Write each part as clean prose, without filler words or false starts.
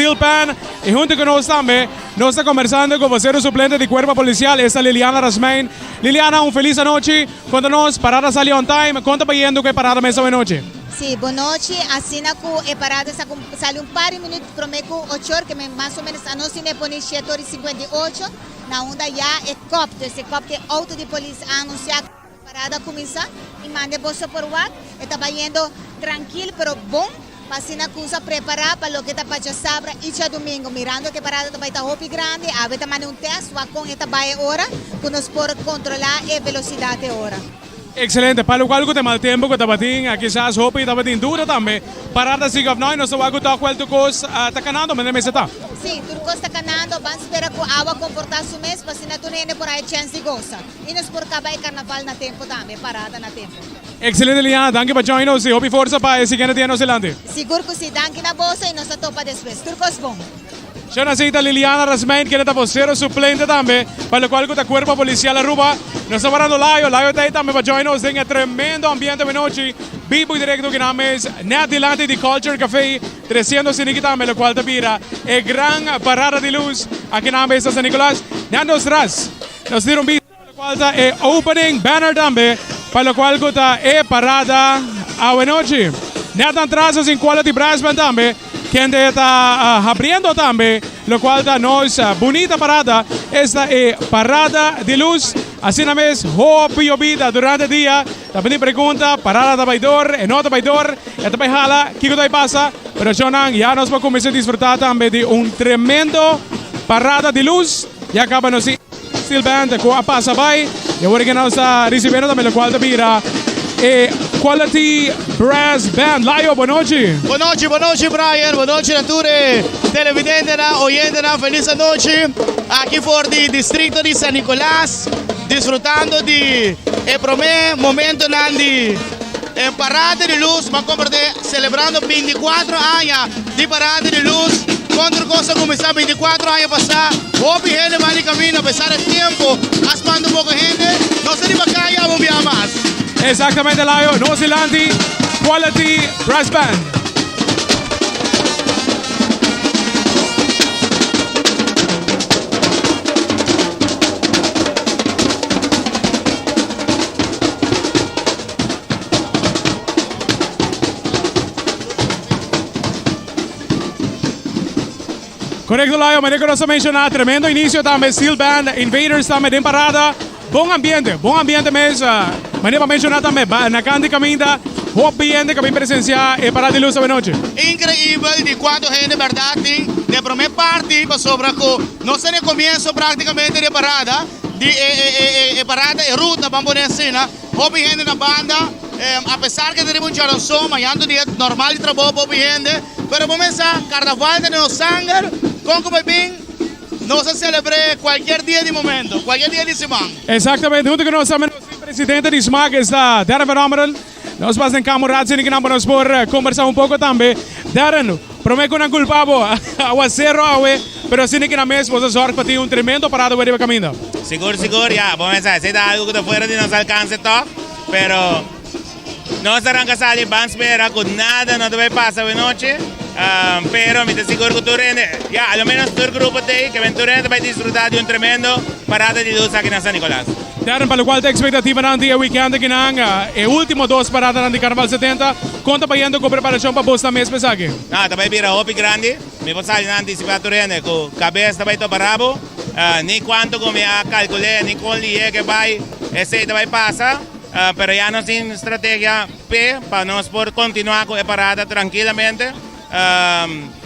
Steel Pan y hunto cu nos tambe nos ta conversando cu vocero suplente di Cuerpo Policial, esta Liliana Rasmijn. Liliana, un feliz anochi. Conta nos, parada sali on time, con ta bayendo cu e parada mes awenochi? Si, bonochi. Asina cu e parada sa sali un par di minuut prome cu ochor, ke men mas o menos anos tin e pone shete ora y 58, na unda ya e kop, dus e kop ke auto di polis a anuncia cu e parada a cuminsa y manda e boso por wak. E ta bayendo trankil pero bon pa asina cusa prepara pa loke ta pa djasabra y djadumingo. Mirando cu e parada ta bay ta hopi grandi, awe ta manda un test wak con e ta bay e ora cu nos por controla e velocidad e ora. Excelente, pa locual cu ta mal tempo cu tabatin, kisas hopi tabatin duda tambe. Parada sigui of no y nos ta wak cu toch wel tur cos ta canando manera mester ta. Si, tur cos ta canando, ban spera cu awa comporta su mes pa asina tur hende por haya chens di gosa y nos por caba e carnaval na tempo tambe, e parada na tempo. Excelente Liliana, danki pa join nos y hopi forsa pa e siguiente dia nos delante. Sigur cu si, danki na boso y nos ta topa despues. Tur cos bon. Shon así ta Liliana Rasmijn, kende ta vocero suplente tambe pa locual cu ta Cuerpo Policial Aruba. Nos ta warando Layo, Layo ta ahí tambe pa join nos den e tremendo ambiente awenochi, bibo y directo cu nan mes net dilanti di Culture Café, treciendo siniki tambe locual ta bira e gran parada di luz aki nan mes na San Nicolas. Net nos tras, nos tira un bista pa locual ta e opening banner tambe pa locual cu ta e parada awenochi. Net nan tras nos tin Quality Brass Band tambe. Kende ta habriendo tambe locual ta nos bunita parada, esta e Parada di Luz. Asina mes hopi yobida durante dia. Ta bini pregunta, parada ta bay door, e no ta bay door, e ta bay hala, kico ta bay pasa? Pero shownan, ya nos por cuminsa disfruta tambe di un tremendo Parada di Luz. Ya caba nos tin Steel Band cu a pasa bay y awor cu nos ta ricibiendo tambe locual ta bira e Quality Brass Band. Layo, bon nochi. Bon nochi, bon nochi Brian, bon nochi na tur e televidentenan, oyentenan, feliz anochi aki for di distrito di San Nicolas, disfrutando di e prome momentonan di e Parada di Luz, bo a comprende celebrando 24 aña di Parada di Luz, con tur cos a cuminsa 24 aña pasa, hopi hende ban di camino a pesar e tempo a spanta un poco hende, nos ta riba caya un bia mas. Exactamente Layo, nos dilanti Quality Brass Band. Correcto Layo, manera cu nos a menciona, tremendo inicio tambe, Steel Band, Invaders tambe den parada. Bon ambiente, bon ambiente mes. Manera pa menciona tambe, na Candy Caminda, hopi hende cu a bin presencia e parada di luz awenochi. Increibel di cuanto hende berdad tin den prome parti pasobra cu nos ta den comienzo practicamente di e parada, di e parada, e ruta ban pone asina. Hopi hende na banda, apesar ke ta riba un djaranson, mañan ta un dia normal di trabou pa hopi hende, pero bo mester sa, karnaval ta den nos sanger, kon ku bai bin, nos a selebr'é kualkier dia di momento, kualkier dia di siman. Exactamente, hunto ku nos tambe nos tin presidente di smaak, esta Darren van Ommeren. Nos pasa den kamer rato sini kinan pa nos por kombersá un poko tambe. Darren, promé ku nan kulpa bo, awasero awe, pero asina kinan mes bo ta zòrg pa tin un tremendo parada awe riba kaminda. Sigur, sigur, ya, bo mester sa, esei ta algu ku ta fuera di nos alkanse tòg, pero nos ta ranka sali ban spera ku nada no ta bai pasa awe nochi, pero mi ta sigur ku tur hende, ya, a lo menos tur grupo t'ei, ke ben tur hende ta bai disfrutá di un tremendo parada di lus aki na San Nicolas. Darren, pa locual ta expectativanan di e weekend akinan, e ultimo dos paradanan di Carnaval 70, con ta bayendo cu preparacion pa bos ta mes pa esaki? No, ta bay bira hopi grandi. Mi por sali na anticipa tur hende cu cabes ta bay topa rabo. Ni cuanto cu mi a calcule, ni con lihe ke bay, esey ta bay pasa. Pero ya nos tin strategia p'e pa nos por continua cu e parada trankilamente.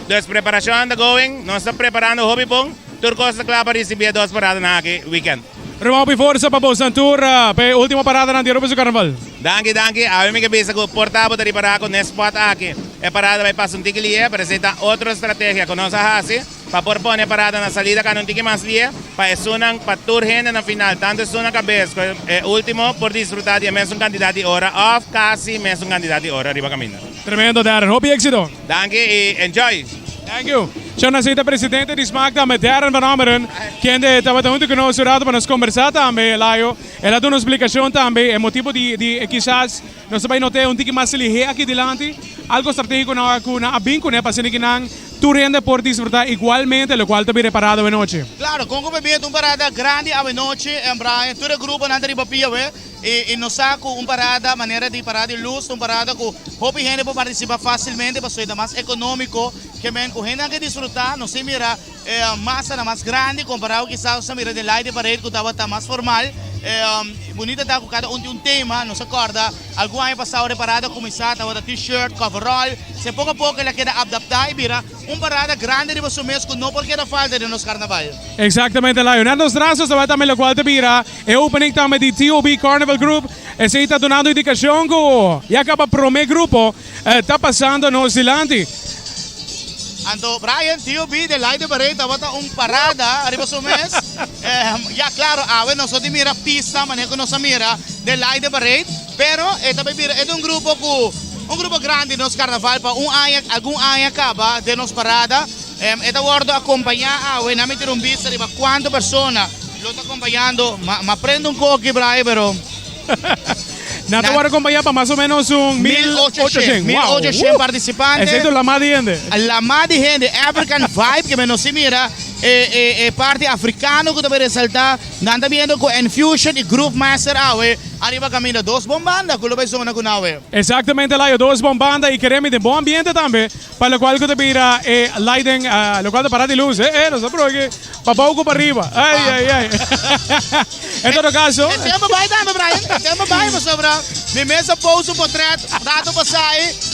Dus preparacion ta going, nos ta preparando hopi bon. Tur cos ta cla pa ricibi e dos paradanan aki weekend. Ruman hopi forsa pa bosan tur pa e ultimo paradanan di Aruba su Carnaval. Danki danki, awe mi ke bisa ku por ta bo ta ripará ku n'e spot aki e parada bai pasa un tiki lihe, pero esei ta otro strategia ku nos a hasi pa por pone e parada na salida kanda un tiki mas lihe pa esunnan pa tur hende na final tantu esun na kabes ku e ultimo por disfrutá di e mesun kantidat di ora òf kasi mesun kantidat di ora riba kaminda. Tremendo Darren, hopi éxito. Danki i enjoy! Thank you. Shon Nasir ta presidente di smaak tambe Darren van Ommeren kende tabata hunto ku nos un rato pa nos kombersá tambe Layo. El a duna un splikashon tambe e motibo di di e kisas nos ta bai not'é un tiki mas lihé aki dilanti. Algo stratégiko nan ku nan a bin kuné pa asina ki nan tur hende por disfrutá igualmente lokual ta bira e parada awenochi. Klaro, kon ku bebida ta un parada grandi awenochi, Brian, tur e gruponan ta riba pia awe. I nos sa ku un parada manera di Parada di Luz ta un parada ku hopi hende por partisipá fásilmente pasobra e ta mas ekonómiko ke men ku hendenan ke disfrutá. Nos tin mira e masanan mas grandi kompará ku kisas nos a mira den Light Parade ku tabata mas formal. Bunita ta ku kada un tin un tema. Nos a kòrda algun aña pasá ora e parada a kuminsá tabata T-shirt, coverall. Se poko a poko el a keda adaptá i bira un parada grandi riba su mes ku no por keda falta den nos karnaval. Eksaktamente Lionel. Nos tras nos tabata tambe lokual ta bira E opening tambe di TOB Carnival Group. Esey ta dunando indicacion cu ya caba prome grupo ta pasando nos dilanti. Anto Brian, TOB de Light de Parade tabata un parada ariba su mes. Ya claro, awe nos no tin mira pista manera cu nos a mira de Light de Parade, pero e ta bay bira, e ta un grupo cu, un grupo grandi nos carnaval pa un aña, algun aña caba den nos parada. E ta wordo acompaña awe, nan mi tira un bista riba cuanto persona lo ta acompañando. Ma prende un koki Brian pero. Nan ta wordo acompaña pa mas o menos un 1800. 1800 participante. Esey ta un lama di hende. Lama di hende, African vibe ke men nos si mira e e parti africano ku ta bay resalta. Nan ta biendo ku Enfusion y Groove Master awe ariba caminda. Dos bon banda ku lo bay zona ku nan awe. Exactamente Layo, dos bon banda y keremi den bon ambiente tambe. Pa locual cu ta bira e lighting, locual ta para di luz, eh, eh, nos ta proba aki pa bou cu pa riba. Ay, ay, ay. En todo caso. E tempo bai tambe, Brian. E tempo bai pasobra mi mes a post un potret rato pasai.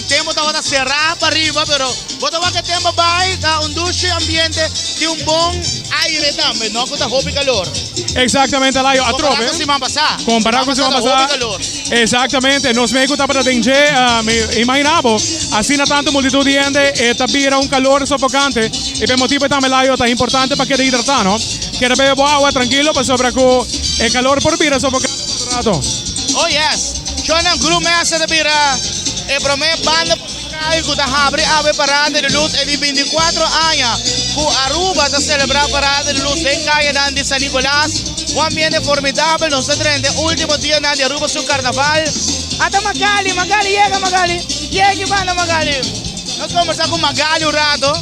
Tempo tabata cerá pa riba, pero bo ta wak e tempo bai, ta un dushi ambiente, tin un bon aire tambe, no cu ta hopi calor. Exactamente, Layo, atrobe. Compará cu siman pasá. Compará cu siman pasá. Hopi calor. Exactamente, nos mes cu tabata den dje, mi imagina bo, asina tanto multitud di hende, e ta bira un calor sofocante, y p'e motibo tambe Layo ta importante pa keda hidrata, no? Keda bebe bo awa trankilo pasobra cu e calor por bira sofocante pa otro rato. Oh yes, Shonan Groove Master ta bira e prome banda musical cu ta habri awe Parada di Luz e di 24 aña cu Aruba ta celebra Parada di Luz den cayanan di San Nicolas. Un ambiente formidabel, nos ta drenta e ultimo dianan di Aruba su carnaval. Ata Magali, Magali yega Magali, yega aki banda Magali. Nos combersa cu Magali un rato.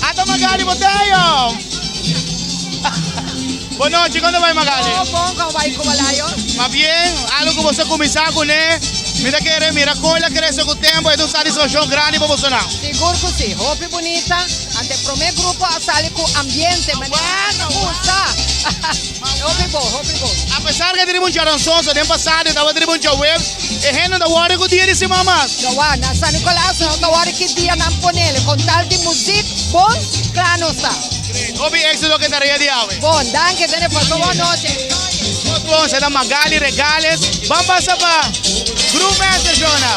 Ata Magali Botello. Bon nochi, con ta bay Magali? Bon, bon, con bay cu Balayo? Ma bien, algo cu boso a cuminsa cune, mi ta kere mira con el a crece cu tempo, e ta un satisfaccion grandi pa bosonan. Sigur cu si, hopi bunita. Ante prome grupo a sali cu ambiente manera nan gusta. Hopi bon, hopi bon. Apesar cu a triba un djaransoso den pasado y tabata triba un djaweps, e hende no ta worry cu dia di siman mas. Jawa, na San Nicolas no ta worry ki dia nan ponele, con tal di muziek bon, cla nos ta. Great, hopi exito cu e tarea di awe. Bon, danki, tene pasa bon nochi. Nos bon, se ta Magali Regales. Ban pasa pa Groove Master Shona.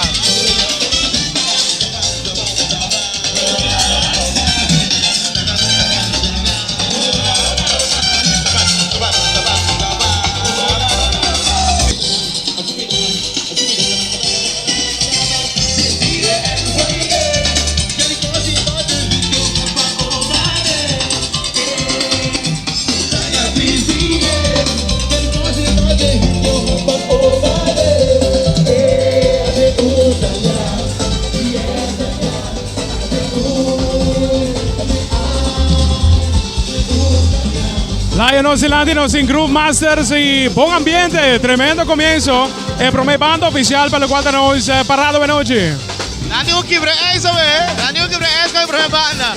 Lion Ocelanti nos sin Groove Masters y bon ambiente, tremendo comienzo. E prome banda oficial pa locual ta nos eh, parado anochi. Nan digo kibra ijs awe, nan digo kibra ijs con e prome banda.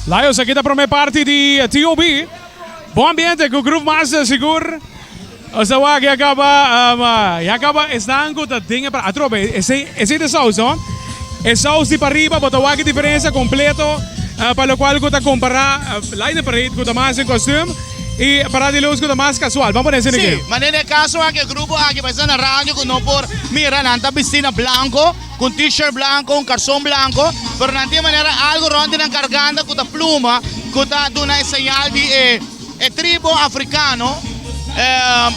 Lions aki ta prome parti di TOB. Bon ambiente cu Groove Master sigur. Nos ta wak ya caba ya caba esnan cu ta den e atrobe esey esey ta saus no. E saus di pariba bo ta wak e diferencia completo pa locual cu ta compara Lightning Parade cu ta mas den costume y Parada di Luz cu ta mas casual. Ban pone esey Si, manera e caso aki e grupo aki pa esnan na radio cu no por mira nan ta bisti na blanco. Ku un t-shirt blanco, un karson blanco, pero nan tin manera algo rond di nan garganta ku ta pluma, ku ta duna e señal di e e tribo africano.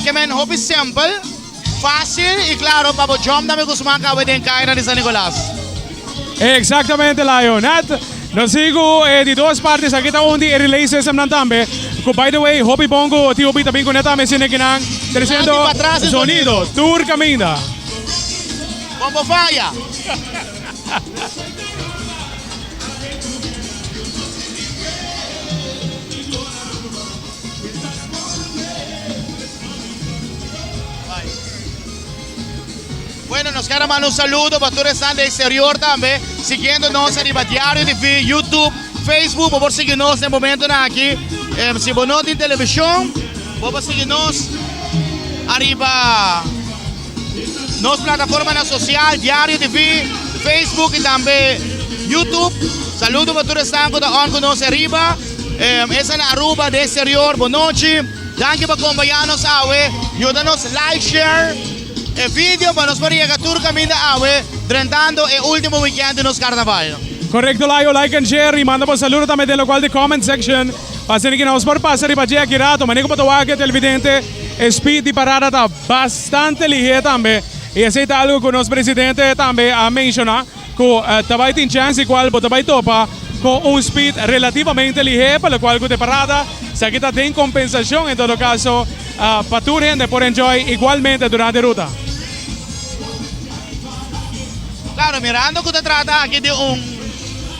Ke men hopi simpel, facil y claro pa bo jump tambe ku smak awe den kaina di San Nicolas. Exactamente Layo. Net nos sigui ku e di dos parti esaki ta un di e relay system nan tambe ku by the way hopi bon ku TOB ta bin kuné tambe asina kinan treciendo sonido tur kaminda. Con bo faya. Bueno, nos quiere mandar un saludo para tur esnan de exterior tambe, siguiendo nos ariba Diario TV, YouTube, Facebook, bo por sigui nos den momentonan aki. Eh, si bo no tin television, bo por sigui nos ariba Nos plataformanan social, Diario TV, Facebook y tambe YouTube. Saludo pa tur esnan cu ta on cu nos ariba. Esa na Aruba, den exterior, bon nochi. Danki pa compaña nos awe. Yuda nos like, share e video pa nos por yega tur caminda awe, drentando e ultimo weekend di nos carnaval. Correcto Layo, like and share y manda bo saludo tambe den locual di comment section pa asina ki nos por pasa riba dje aki rato. Manera cu bo ta wak e televidente e speed di parada ta. Bastante lihé tambe y esey ta algo cu nos presidente tambe a menciona cu ta bay tin chance di cual bo ta bay topa cu un speed relativamente lihé pa locual cu ta e parada. Esaki ta den compensacion en todo caso pa tur hende por enjoy igualmente durante e ruta. Claro, mirando cu ta trata aki di un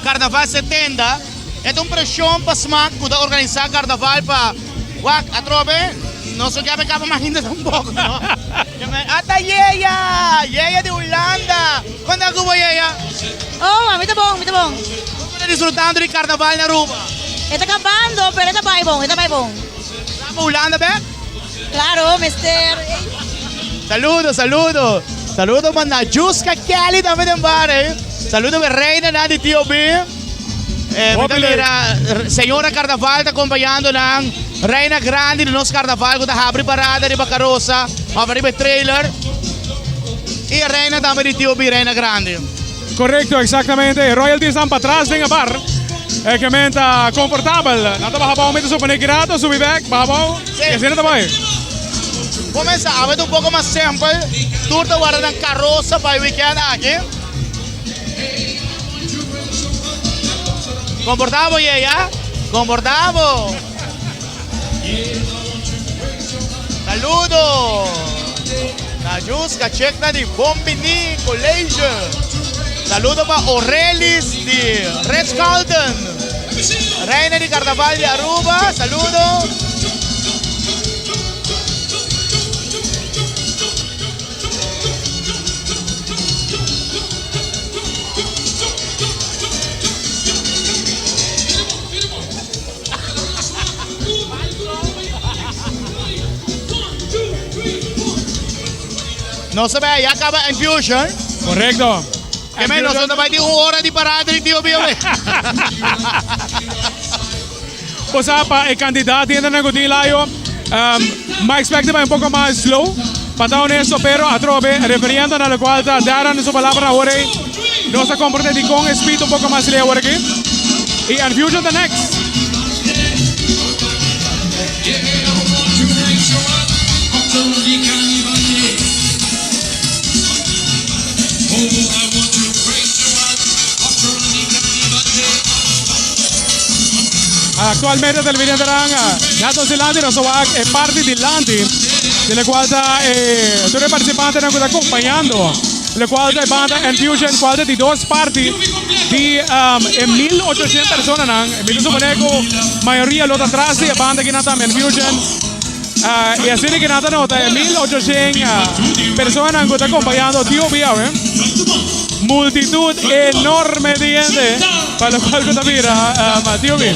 Carnaval 70, e ta un presion pa smaak cu ta organisa Carnaval pa wak atrobe. No so kiape kaba mas hende tampoco, no? Ata Yeya! Yeya di Hulanda! Kon ta ku bo, Yeya? Oh, mi ta bon, mi ta bon. Kon bo ta disfrutando di karnaval na Aruba? E ta kabando, pero e ta bai bon, e ta bai bon. Kla pa Hulanda bek? Klaro, mester. Saludo, saludo. Saludo pa Najuska Kelly tambe den bar, eh. Saludo pa reina nan di TOB. Eh, mi ta mira señora Carnaval ta acompañando nan. Reina grandi di nos Carnaval cu ta habri parada riba carosa of riba e trailer. Y e reina tambe di TOB, reina grandi. Correcto, exactamente. E royalty esnan patras den e bar. E ke men ta comfortabel. Nan ta baha abao, mi ta supone ki rato subi bek, baha abao. Y asina ta bai. Comensa awe ta un poco mas simpel. Tur ta warda nan carosa pa e weekend aki. Comportabo Yeya, comportabo. Saludo. Najus Kachekna di Bon Bini College. Saludo pa Orelis di Ritz Carlton. Reina di Carnaval di Aruba, saludo. Nos ta bay ya caba Infusion. Correcto. Que men nos ta bay di un hora di parada di Tio Bio. Bo sa pa e cantidad di hendenan cu tin layo, mi expect di bay un poco mas slow, pa ta honesto, pero atrobe, referiendo na locual ta Darren su palabra awor ey, nos ta comprende dicon e speed un poco mas ley awor aki. Y Enfusion ta next. Actualmente televidentenan na nos dilanti nos ta wak e parti dilanti di locual ta e tur e participantenan cu ta acompañando locual ta e banda Enfusion cual ta di dos parti di e 1800 personanan. Mi ta supone cu mayoria lo ta tras di e banda aki nan tambe Enfusion. Y asina ki nan ta nota e 1800 personanan cu ta acompañando TOB awe. Multitud enorme di hende. Pa locual cu ta bira Tiomi.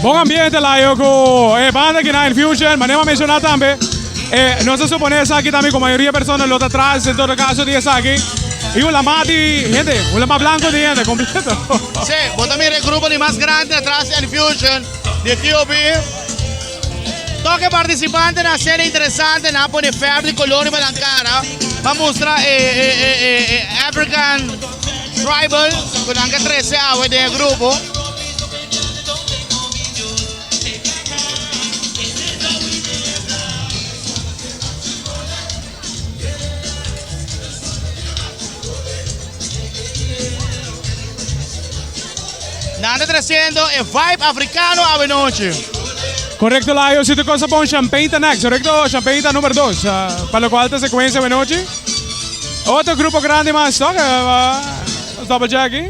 Bon ambiente layo cu e banda aki na Infusion, manera mi a menciona tambe, e nos ta supone esaki tambe cu mayoria persona lo ta tras en todo caso di esaki y un lama di hende, un lama blanco di hende completo. Sí, bo ta mira e grupo di mas grandi atras di Infusion di TOB. Toke participantenan a ser interesante, nan a pone fabric color riba nan cara pa mustra e e e e e African tribal cu nan ke trece awe den e grupo. Nan ta treciendo e vibe africano awe nochi. Correcto Layo, si tu cosa bon champagne ta next, correcto? Champagne ta number dos, pa locual ta secuencia awe nochi. Otro grupo grandi mas, toch? Nos double check aki.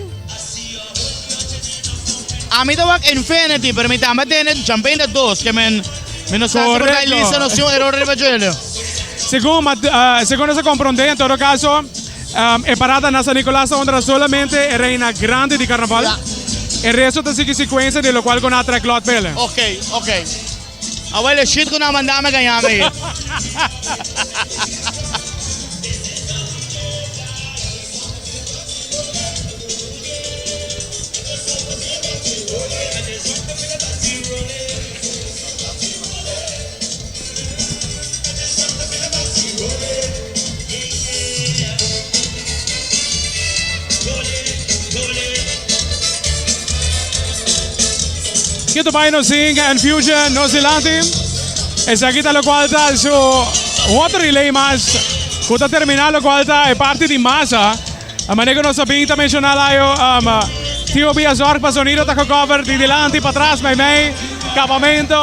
Ami ta wak Infinity, pero mi tambe tene Champagne ta dos, ke men mi no sa si por ta lista no si un error riba djele. Segun segun nos a comprende en todo caso e parada na San Nicolas ta honra solamente e reina grandi di carnaval. E resto ta sigui secuencia di locual cu nan a trek lot p'ele. Ok, ok. Awel e shit cu nan a manda mi a gaña mi. Kito bai nos sin Enfusion nos dilanti. Esaki ta locual ta su otro relay mas cu ta termina locual ta e parti di masa. A manera cu nos a bin ta menciona layo um, Tio Bia zorg pa sonido ta gecover di dilanti patras meimei campamento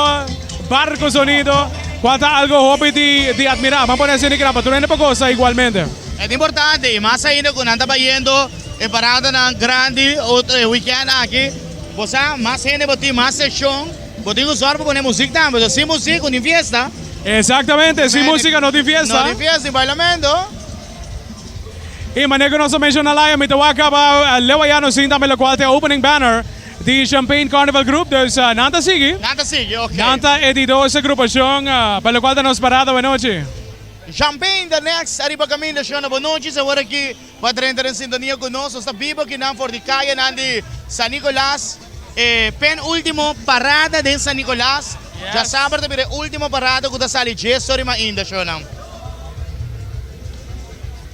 barco sonido cual ta algo hopi di di admira. Ban pone asina y graba tur hende pa goza igualmente. E ta importante y mas ainda cu nan ta bayendo. E paradanan grandi otro e weekend aki. Bo sa mas hende bo tin mas seshon. Bo tin ku sòru pa pone muzik tambe. So sin muzik no tin fiesta. Exactamente, sin música no tin fiesta. No tin fiesta, sin bailamento. Y manera cu nos a menciona Laia, mi ta wak caba leu aya nos tin tambe locual ta e opening banner di Champagne Carnival Group, dus nan ta sigui. Nan ta sigui, ok. Nan ta e di dos agrupacion pa locual ta nos parada awenochi. Champagne the next ariba caminda shona bonochi awor aki pa drenta den sintonia cu nos. Nos ta bibo akinan for di cayanan di San Nicolas. E penultimo parada den San Nicolas. Djasaber ta bira e ultimo parada cu ta sali dje sori mainda shownan.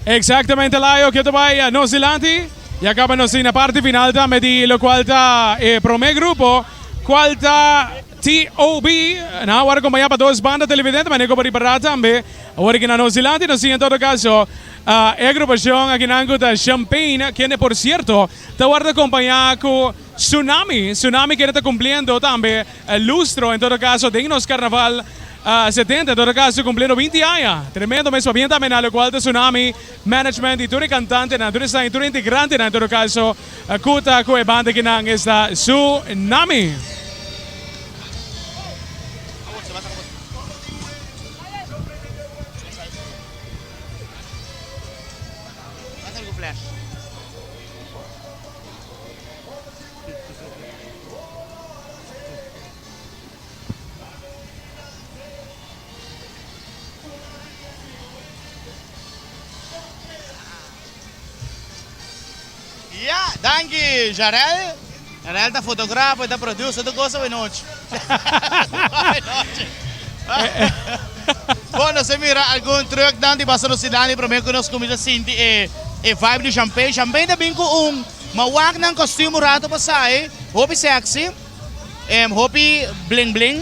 Exactamente Layo, ke ta bay nos dilanti. Ya caba nos tin na parti final tambe di locual ta e prome grupo, cual ta TOB. Nan a worde acompaña pa dos banda televidente, manera cu bo ripara tambe. Awor aki na nos dilanti nos tin en todo caso e agrupacion akinan cu ta Champagne, kende por cierto Ta wòrdu akompañá ku Tsunami. Tsunami kende ta kumpliendo tambe lustro, en todo kaso den nos karnaval 70, en todo kaso kumpliendo 20 aña. Tremendo mes pabien tambe na lokual ta Tsunami Management i tur e kantantenan, tur esnan i tur e integrantenan en todo kaso ku ta ku e banda kinan esta Tsunami. Ya, danki Jarel. Jarel ta fotografo, e ta producer, tur cosa awe nochi. Awe nochi. Bon, nos a mira algun trucknan di basta nos dilanti prome ku nos kuminsa sinti e e vibe di Champagne. Champagne ta bin ku un mawak nan kostuum un rato pasá e, hopi sexy, hopi bling bling,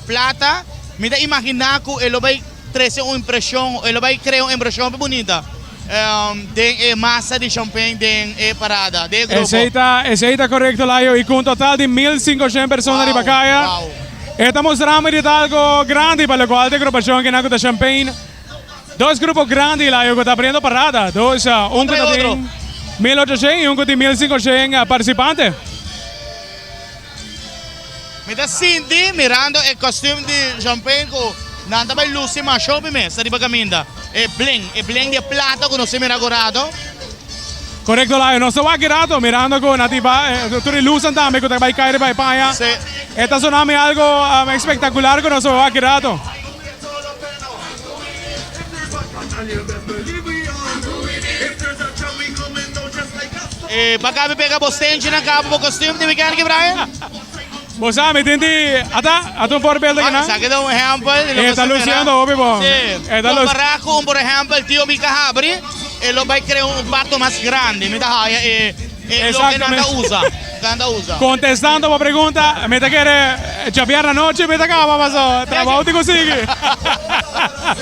plata. Mi ta imaginá ku e lo bai trese un impreshon, e lo bai krea un impreshon hopi bunita den e masa di Champagne den e parada, den e grupo. Esei ta, esei ta korekto Layo, i ku un total di 1500 persona riba kaya. Wow, wow. E ta mustra mi di ta algo grandi pa lokual ta e grupashon kinan ku ta Champagne. Dos grupo grandi Layo ku ta abriendo parada, dos, un ku Kontra e ta otro. tin 1800 i un ku tin 1500 partisipante. Mi ta sinti mirando e costume di Champagne cu nan ta bay luci mas hopi mes ariba caminda. E bling, e bling di e plata cu nos tin mira agorato. Corecto Layo, nos ta wak e rato mirando cu nan tin ba tur e luznan tambe cu ta bay cay riba e paña. Si. E ta sona mi algo espectacular cu nos ta wak e rato. E pa cabe pega bo stenchi na cabo bo costume di weekend ki Brian? Bo sa mi tin di ata ata un voorbeeld aki nan. Esaki ta un ehempel di loke E ta luciendo hopi bon. Si. E ta Compara cu un por ehempel Tio Mika Habri e lo bay crea un impacto mas grandi. Mi ta haya e e loke nan ta usa. Nan ta usa. Contestando bo pregunta, mi ta kere djabièrnè anochi mi ta caba paso trabou tin cu sigui.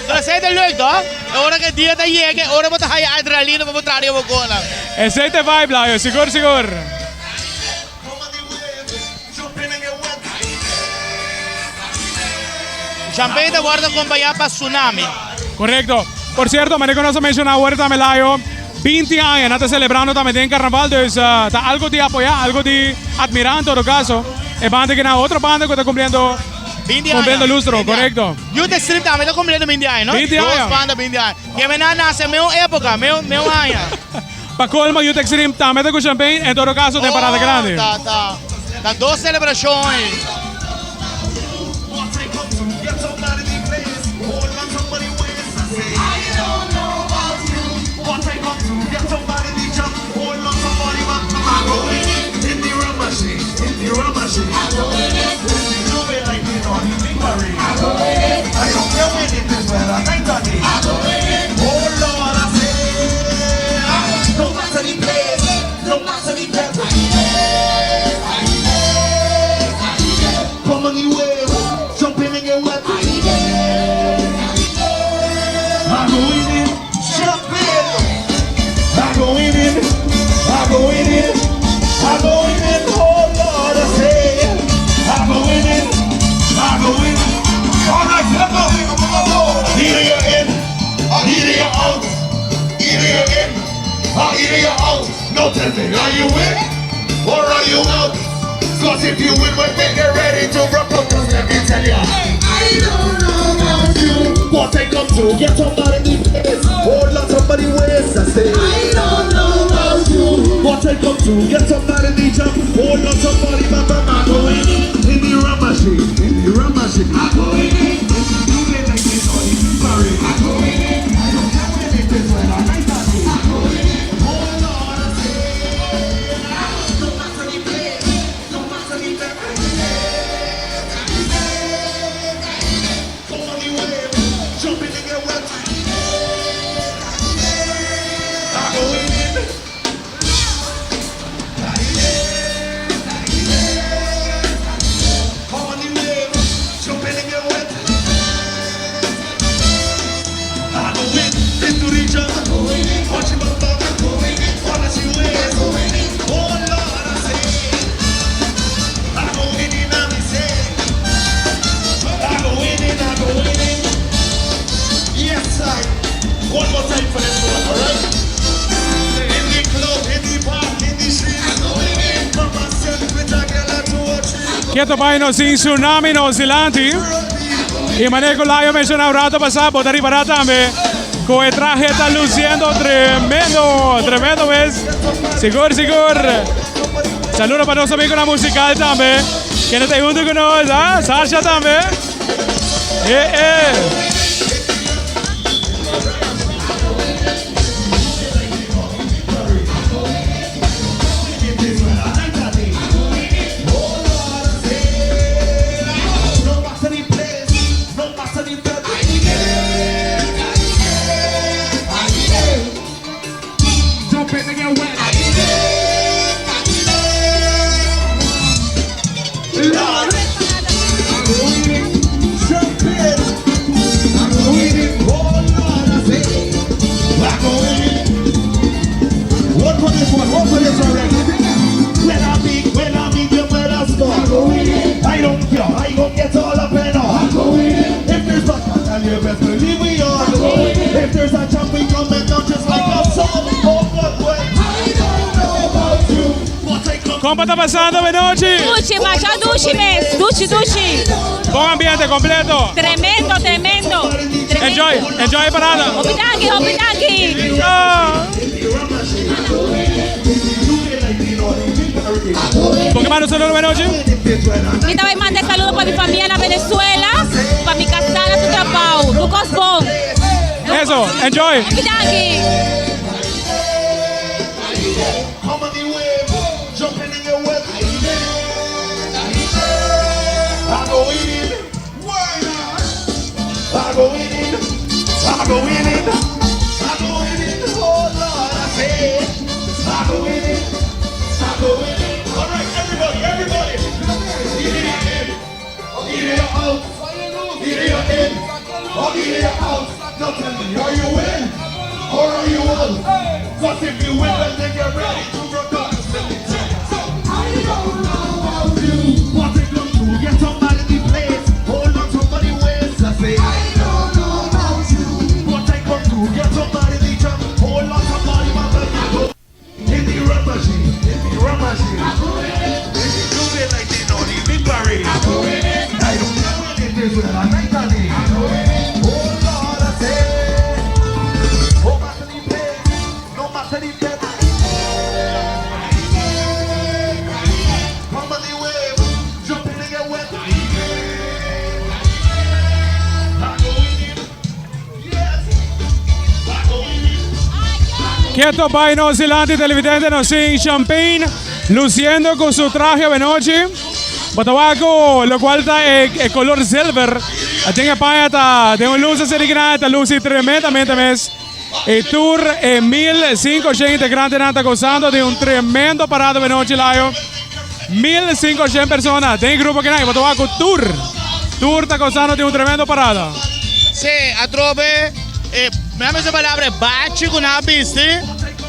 Pero esey ta leuk toh? E ora cu e dia ta yega, e ora bo ta haya adrenalina pa bo traha riba bo cola. Esey ta e vibe Layo, sigur sigur. Champagne ta wordo acompaña pa Tsunami. Correcto. Por cierto, manera cu nos a menciona awor tambe Layo, 20 aña nan ta celebrando tambe den carnaval, dus ta algo di apoya, algo di admira en todo caso. E banda ki nan otro banda cu ta cumpliendo 20 aña. cumpliendo lustro, 20 aña. correcto. Youth Extreme tambe ta cumpliendo 20 aña, no? 20 aña. Dos banda 20 aña. Keme nan nace meun epoca, meun meun aña. Pa colmo Youth Extreme tambe ta cu champagne, en todo caso den parada grandi. Oh, ta, ta, ta dos celebracion ey. out? Now tell me, are you in or are you out? Cause if you win, well then get ready to rock up. Cause let me tell ya, I don't know about you. What I come to get somebody in the place, hold on somebody waist. I say, I don't know about you. What I come to get somebody in the jump, hold on somebody, but I'm going in the ramashi, in the ramashi. I'm going in. You play like this on the parade. I'm going in. I don't care when it is when I night and day. I'm going in. Oh Lord, I say, no matter the place, no matter the time. Come on the wave, jump in and get wet. I'm going in. Come on the wave, jump in and get wet. I go in, into the jungle. Watch my back, wanna see ways. Oh Lord, I say, I go in and I say, I go in and I go in. Yes, I. One more time for this one, alright? In the club, in the park, in the street. I go in. By myself with a girl or two or three. Keto bai nos tin Tsunami nos dilanti. Y manera cu Layo menciona un rato pasa, bo ta ripara tambe cu e trahe ta luciendo tremendo, tremendo mes. Sigur, sigur. Saludo pa nos amigonan musical tambe, kende ta hunto cu nos, ah, Sasha tambe. Eh, eh. Compa ta pasando benochi? Dushi, masha dushi mes. Dushi, dushi. Bon ambiente completo. Tremendo, tremendo. Tremendo. Enjoy, enjoy e parada. Hopi danki, hopi danki. Ah. Con ke manda un saludo benochi? Mi ta bay manda e saludo pa mi famia na Venezuela, pa mi casá na su trabao. Tur cos bon. Eso, enjoy. Hopi danki. Keto bai nos dilanti televidente nos sin Champagne luciendo cu su traje benochi. Batawaco locual ta e, e color zilver. Den e paña ta den un luz así grande ta luci tremendamente mes. E tur e 1500 integrantenan ta gozando di un tremendo parada benochi Layo. 1500 persona den e grupo kinan. Batawaco tur tur ta gozando di un tremendo parada. Sí, atrobe, e, mi a mester palabra e bachi ku nan a bisti,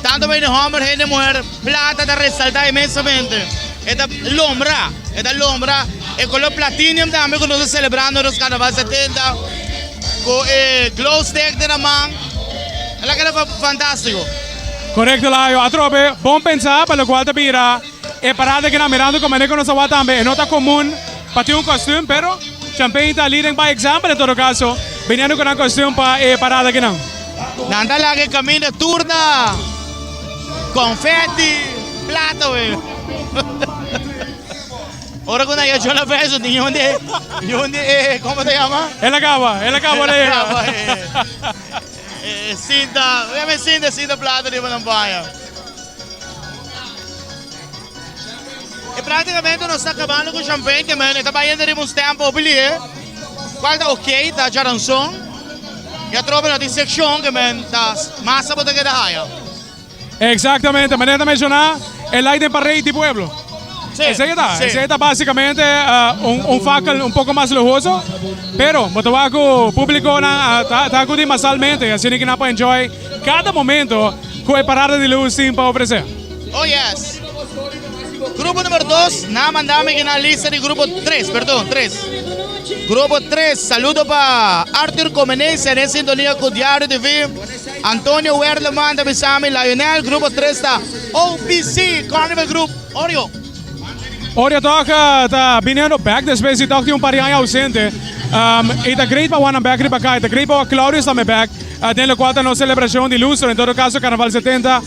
tanto pa hende homber, hende muher, plata ta resalta inmensamente. E ta lombra, e ta lombra. E color platinum tambe ku nos ta celebrando nos Carnaval 70, ku e glow stick den nan man, el a keda fantastico. Korekto Layo, atrobe bon pensa pa lokual ta bira e parada ku nan mirando ku manera ku nos a wak tambe e no ta komun pa tin un kostum pero Champagne ta leading by example en todo kaso biniendo ku nan kostum pa e parada kinan. Nan ta laga e kaminda tur na konfeti plata wey. Ora ku nan ya Jola Beso tin yun di yun di e komo ta yama? El a kaba, el a kaba ora yega. E sinta, mi sinta sinta plata riba nan baña. E prácticamente nos ta acabando cu champagne que men ta bayendo riba un stamp hopi lihe. Cual ta ok, ta charanzon. Y atrobe no tin seccion que men ta masa bo ta keda haya. Exactamente, manera ta menciona e light den parade di pueblo. Sí, Esey ta, sí. esey ta basicamente un, un fakkel un poco mas luhoso, pero bo ta wak cu publiconan ta, ta acudi masalmente, asina ki nan por enjoy cada momento cu e parada di luz tin pa ofrece. Oh yes. Grupo numero dos, nan manda mi na lista di grupo 3, perdon, 3. Grupo 3, saludo pa Arthur Comenencia den sintonia cu Diario TV. Antonio Werleman ta bisa mi, Lionel, grupo 3 ta OPC, Carnival Group, Oreo. Oreo toch ta biniendo back despues di toch tin un par di aña ausente. Um, y ta great pa wak nan back riba kai. Ta great pa wak Claudius tambe back. Den locual ta nos celebracion di lustro, en todo caso Carnaval 70.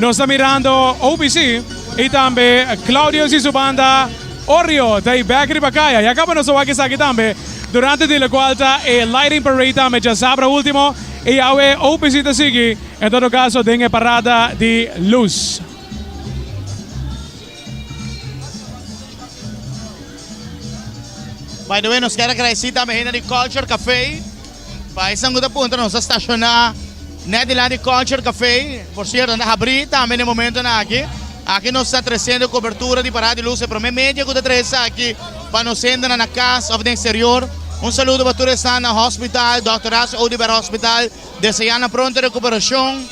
Nos ta mirando OPC y tambe Claudius y su banda Oreo ta y back riba kaya. Ya caba nos a wak esaki tambe durante di locual ta e lighting parade tambe djasabra ultimo. Y awe OPC ta sigui en todo caso den e parada di luz. By the way, nos kier agradeci tambe hende di Culture Café. Pa esnan cu ta puntra, nos ta staciona net dilanti di Culture Café. Por cierto, nan ta habri tambe na e momentonan aki. Aki nos ta treciendo cobertura di parada di luz, e prome media cu ta trece esaki pa nos hendenan na cas of den exterior. Un saludo pa tur esnan na hospital, Dòkter Horacio Oduber Hospital, desea nan pronto recuperacion.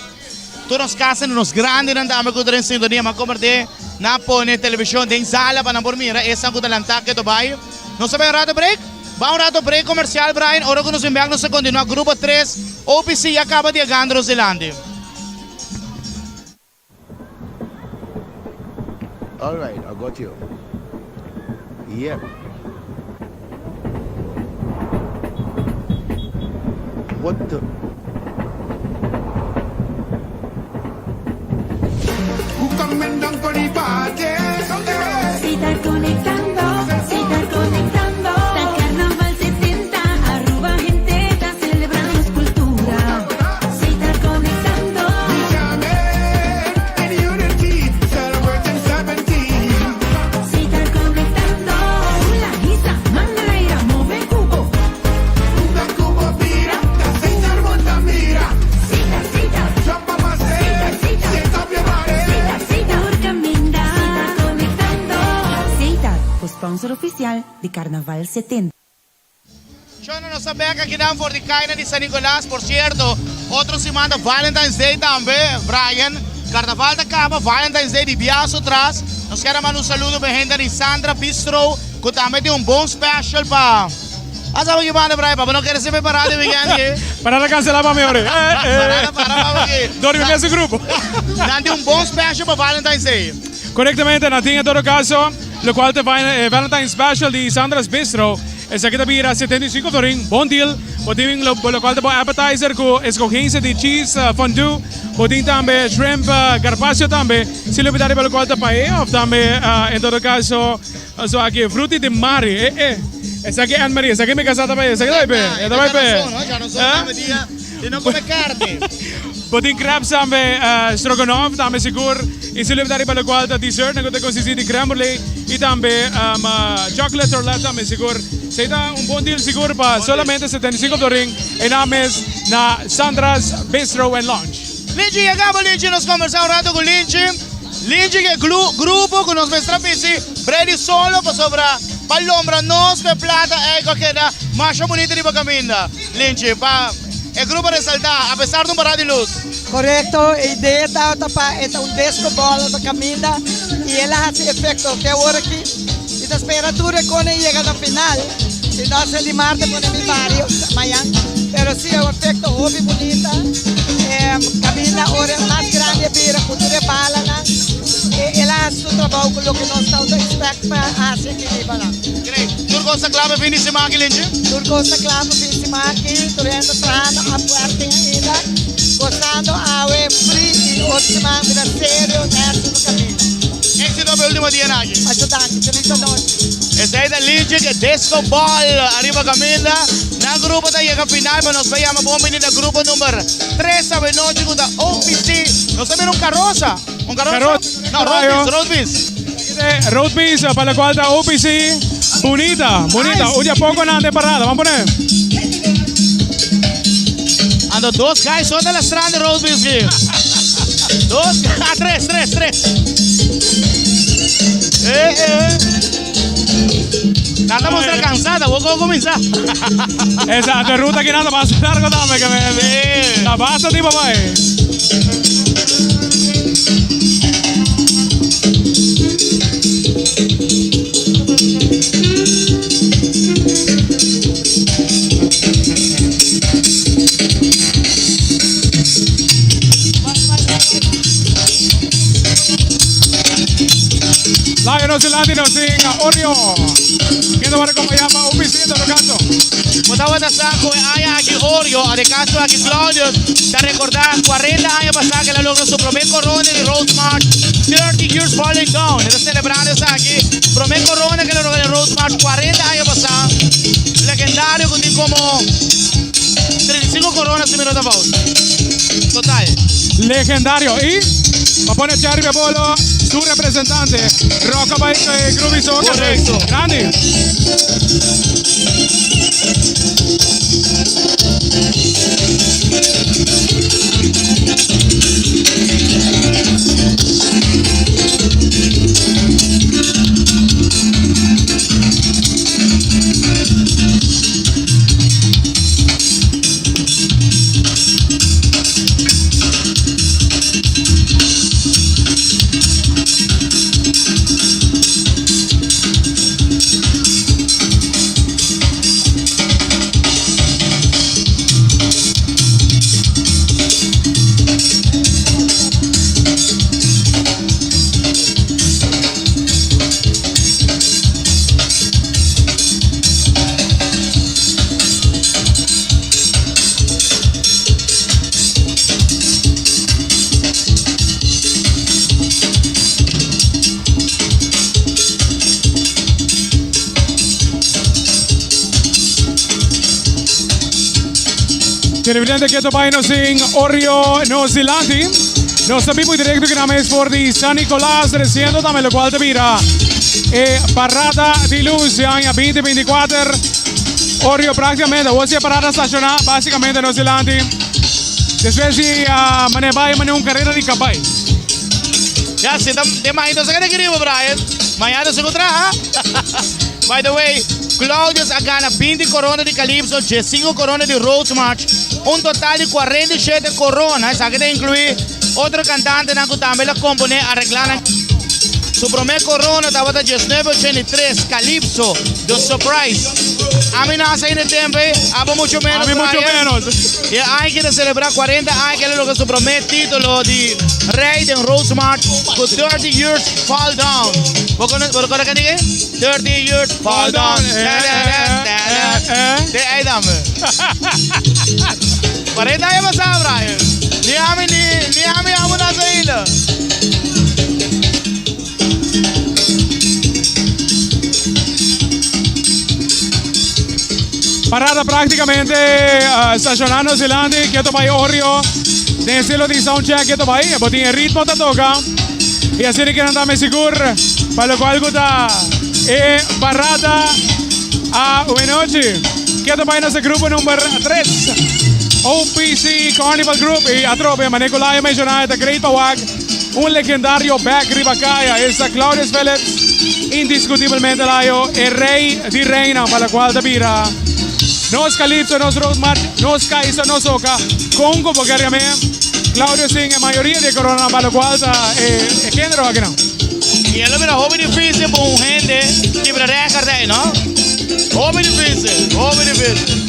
Tur nos casanan, nos grandinan tambe cu ta den sintonia, m'a comparti nan pone television den sala pa nan por mira esnan cu ta lanta keto bay. Nos ta bay un rato break? Ba un rato break comercial Brian, ora cu nos bin bek nos ta continua Grupo tres, OPC ya caba di yegando nos dilanti. Alright, I got you. Yep. What the? Si ta conectando, si ta conectando. Ta Carnaval 70, Aruba hende ta celebra nos cultura. Si ta conectando. Si ta conectando. Hula, hisa, man na aira, move cubo. Si ta, si ta. Si ta, si ta. Si ta, si ta. Tur caminda. Si ta conectando. Setar, co-sponsor oficial di Carnaval 70. Shona nos ta bek akinan for di kaina di San Nicolas, por cierto otro siman ta Valentine's Day tambe, Brian, Carnaval ta caba, Valentine's Day di biaso tras, nos kier a manda un saludo pa e hende di Sandra Bistro cu tambe tin un bon special pa, a sa ki banda Brian, pa bo no kere ser prepara di weekend aki. Para ta cancela pa mi ora. Para ta para pa mi aki. Dor di mi mesun grupo. Nan tin un bon special pa Valentine's Day. Corectamente, nan tin en todo caso locual ta Valentine's Special di Sandra's Bistro. Esaki ta bira 75 florin, bon deal. Bo tin lo locual ta bo appetizer cu escogencia di cheese fondue. Bo tin tambe shrimp carpaccio tambe. Si lo bida riba locual ta paella of tambe en todo caso so aki frutti di mari. Eh eh. Esaki Anne Marie, esaki mi casa ta bay, esaki ta bay pe. E ta bay pe. Bo tin crabs tambe, stroganoff tambe sigur. Y si lo bida riba locual ta dessert nan cu ta consisti di crème brûlée y tambe chocolate torlet tambe sigur. Esey ta un bon deal sigur pa solamente 75 florin e nan mes na Sandra's Bistro and Lounge. Linchi yega bo Linchi nos conversa un rato cu Linchi. Linchi ke grupo cu nos mester a bisti Brady solo pasobra pa lombra nos cu e plata ey cu a keda masha bunita riba caminda. Linchi pa e grupo resalta apesar di un parada di luz. Korekto, e idea tabata pa e ta un disco ball pa kaminda i el a hasi efekto te awor aki. Mi ta spera tur e kone yega na final, si no Celimar ta pone mi bario mayan. Pero si e un efecto hopi bunita. E caminda ora mas grandi a bira cu tur e balanan. E el a haci su trabou cu loke nos tabata expect pa haci aki riba nan. Great. Tur cos ta cla pa fin di siman aki, Lintje? Tur cos ta cla pa fin di siman aki. Tur hende ta trahando a fuerte ainda. Gozando awe free y otro siman bira serio nergens no caminda. Exito pa e ultimo dianan aki. Masha danki. Feliz anochi. Esey ta Lintje cu e disco ball ariba caminda. Nan grupo ta yega final pa nos bai yama bon bini na grupo number 3 awenochi cu ta OPC. Nos ta mira un carosa. Un carosa? No, road bis, road bis. Road bis pa locual ta OPC. Bunita, bunita. Un dia poco nan den parada. Ban pone. Ando dos guys so ta lastrando road bis hier. Dos, ah, tres, tres, tres. Eh, eh. Nan ta mustra cansada, bo con cuminsa. Exacto, ruta aquí nada más largo tambe que me. Ta basta tipo bai. Layo nos dilanti nos tin Oreo. Ken ta wòrdu kompañá pa un visita lo kaso. Bo tabata sa ku e aña aki Oreo, a de kaso aki Claudius, ta rekordá 40 aña pasá ku el a logra su promé korona di Road March 30 Years Falling Down. E ta selebrando esaki, promé korona ku el a logra den Road March 40 aña pasá. Legendario ku tin komo 35 korona si mi no ta fout. Total. Legendario y pa pone cherry pa e bolo su representante Roca bay Groovy Soca. Correcto. Grandi. Televidente keto bai nos in Orio nos dilanti. Nos ta bibo directo que names for di San Nicolas reciendo tambe lo cual te bira e parada di luz de aña 2024. Orio prácticamente, awor si e parada stashoná, básicamente nos dilanti. Despues di a mane bai mane un karera di kabai. Ya, si ta den mañana nos a keda kiribo, Brian. Mañana nos a traha. By the way, Claudius a gana 20 corona di Calypso, 15 corona di Roads March, un total di 47 corona. Esaki ta inclui otro cantantenan cu tambe la compone, arregla nan. Su prome corona tabata 1983, Calypso, The Surprise. Ami no hace ahí de tempo, eh. Abo mucho menos. Ami mucho Brian. menos. E aña ki ta celebra 40 aña que el a logra su prome titulo di Rey den Roads March cu 30 Years Fall Down. Bo cono, bo recorda cantica ey? 30 Years Fall Down. Eh, eh. De ey tambe. 40 aña pasa, Brian. Ni ami, ni, ni ami amo nace ainda. Parada prácticamente estacioná nos dilanti, keto bai Orio den estilo di soundcheck keto bai, bo tin e ritmo ta toca y asina kinan ta mi sigur pa locual cu ta e parada awenochi. Keto bai nos e grupo number 3 OPC Carnival Group y atrobe manera cu Laia menciona e ta great pa wak. Un legendario bek riba kaya, esta Claudius Phillips, indiscutibelmente layo e rey di reynan pa locual ta bira nos Calypso, nos Road March, nos Kaiser, nos Soca, con cu bo ker yam'e, Claudius tin e mayoria di e coronanan pa locual ta e genero akinan. Y e lo bira hopi dificil pa un hende kibra record ey, no? Hopi dificil, hopi dificil.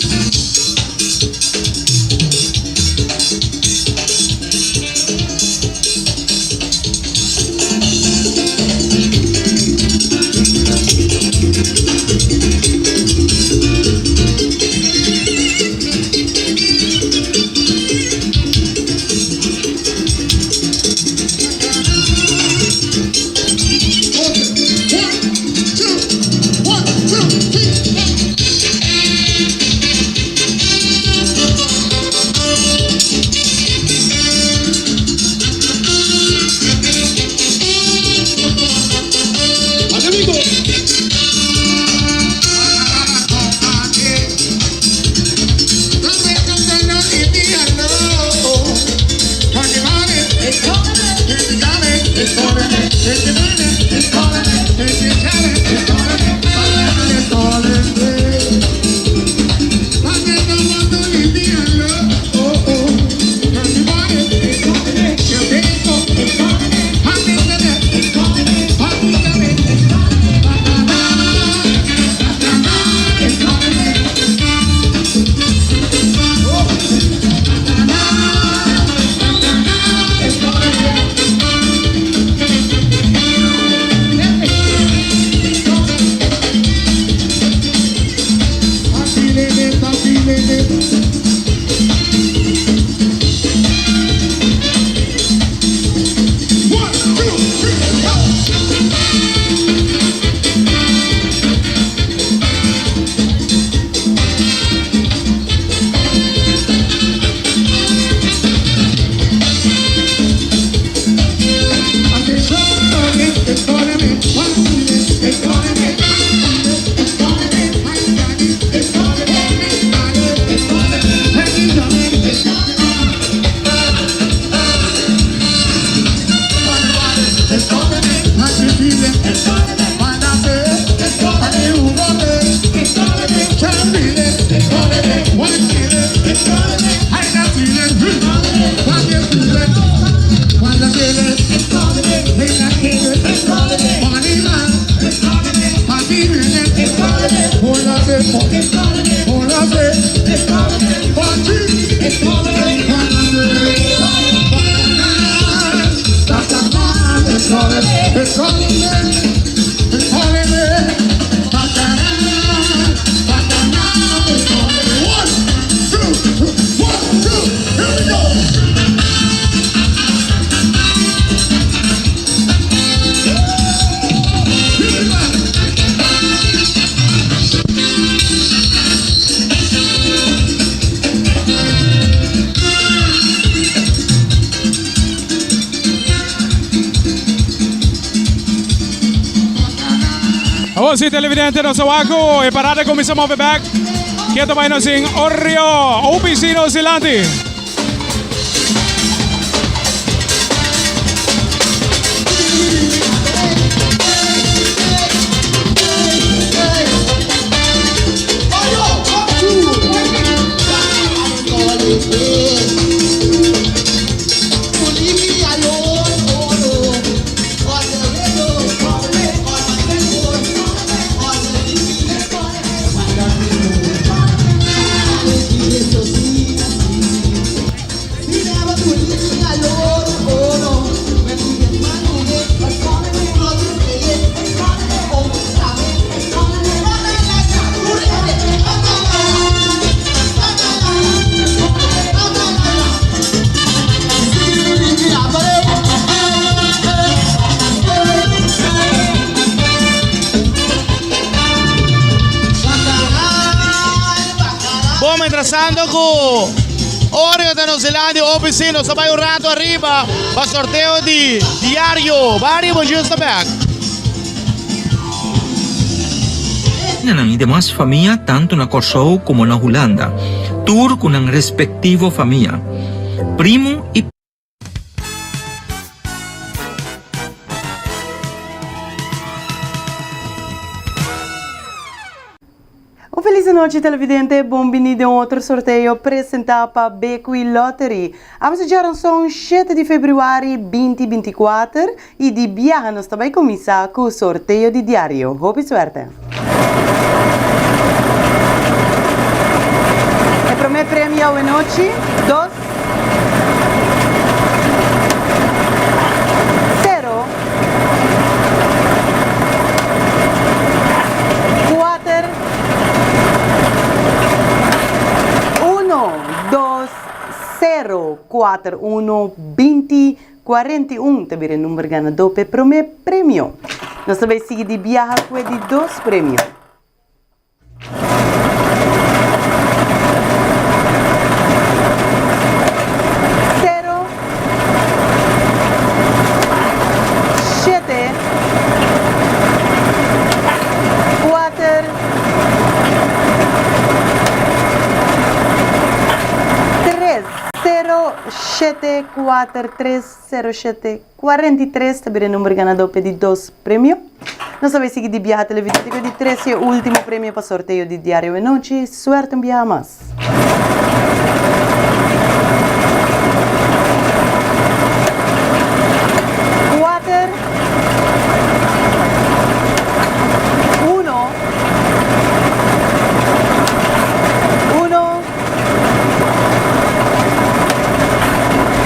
Awor si televidente nos a wak ku e parada kuminsá move bek. Keto bai nos sin Oreo OPC nos dilanti. Bon, mientras tanto ku Oreo ta nos delante OPC nos ta bai un rato ariba pa sorteo di diario. Barry, bon djus ta bek. Nan i demas famia tantu na Kòrsou komo na Hulanda, tur ku nan respektivo famia, primu i. Un felis anochi televidente, bon bini den un otro sorteo presenta pa Bequi Lottery. Awe ta djaranson shete di februari binti 24 y di biaha nos ta bay cuminsa cu sorteo di diario. Hopi suerte! E prome premio awe nochi, dos, sero, kuater, uno, dos, sero, kuater, uno, 20, 41 ta bira e number ganadó p'e promé premio. Nos ta bai sigui di biaha ku e di dos premio. Sero, shete, kuater, tres, sero, shete. 4, 3, 0, 7, 43 ta bira e number ganadó p'e di dos premio. Nos ta bai sigui di biaha televidente ku e di tres i e último premio pa sorteo di Diario Awenochi. Suerte un biaha mas! Kuater, uno, uno,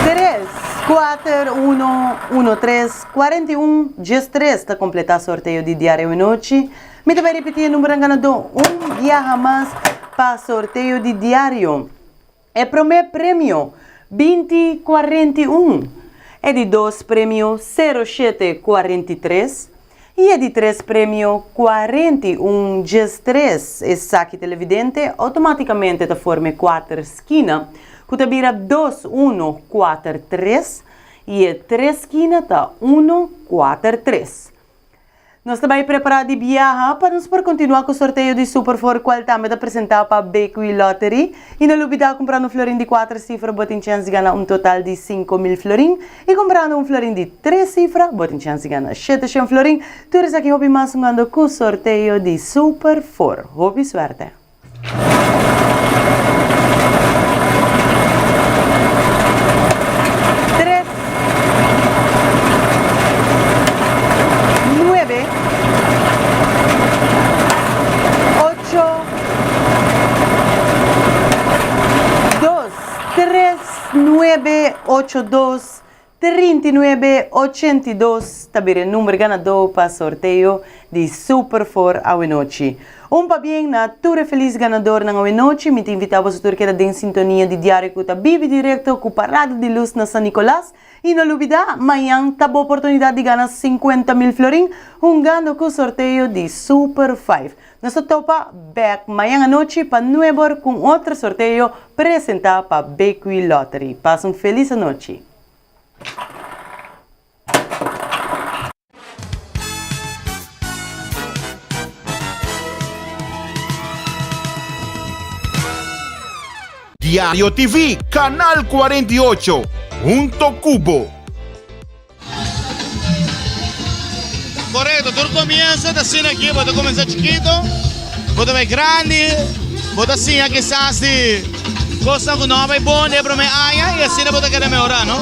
tres, kuater, uno, uno, tres, 41, 13 ta kompletá sorteo di Diario Awenochi. Mi ta bai ripití e numbernan ganadó un biaha mas pa sorteo di diario. E promé premio, 20 41. E di dos premio, sero shete 43. I e di tres premio, 41 13. Esaki televidente outomátikamente ta forma e kuater skina ku ta bira dos uno kuater tres i e tres skina ta uno kuater tres. Nos ta bai prepará di biaha pa nos por kontinuá ku sorteo di Super Four kual tambe ta presentá pa BQ Lottery. I no lubidá kumprando un florin di kuater sifra bo tin chèns di gana un total di 5000 florin i kumprando un florin di tres sifra bo tin chèns di gana 700 florin. Tur esaki hopi mas hungando ku sorteo di Super Four. Hopi suerte! Tres, nuebe, ocho, dos, tres, nuebe, ocho, dos, 39, 82 ta bira e number ganadó pa sorteo di Super Four awenochi. Un pabien na tur e felis ganadornan awenochi. Mi ta invitá boso tur keda den sintonia di Diario ku ta bibi direkto ku Parada di Lus na San Nicolas. I no lubidá, mañan ta bo oportunidat di gana 50 mil florin hungando ku sorteo di Super Five. Nos ta topa bek mañan anochi pa nuebor ku un otro sorteo presentá pa BQ Lottery. Pasa un felis anochi. Diario TV, Canal 48, hunto cu bo. Korekto, tur komienso ta asina aki, bo ta kuminsá chikito, bo ta bai grandi, bo ta siña kisas di kosnan ku no a bai bon den e promé aña i asina bo ta keda mehorá, no?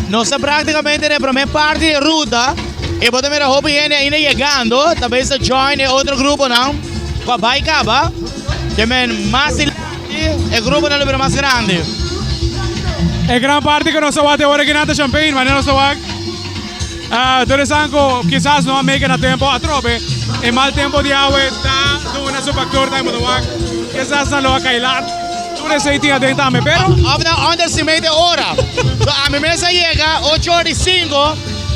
Nos ta prácticamente den e promé parti di e ruta y bo ta mira hopi hende ainda yegando, ta bes ta join e otro gruponan. Cu a bay caba, ke men mas dilanti e gruponan lo bira mas grandi. E gran parti cu nos a wak te ora kinan ta Champagne, manera nos a wak tur esnan cu kisas no a make na tempo atrobe e mal tempo di awe ta duna su factor tambe bo ta wak kisas nan lo a cay laat, tur esey tin aden tambe pero. Of nan underestimate e ora. So ami mes a yega ocho ora di cinco,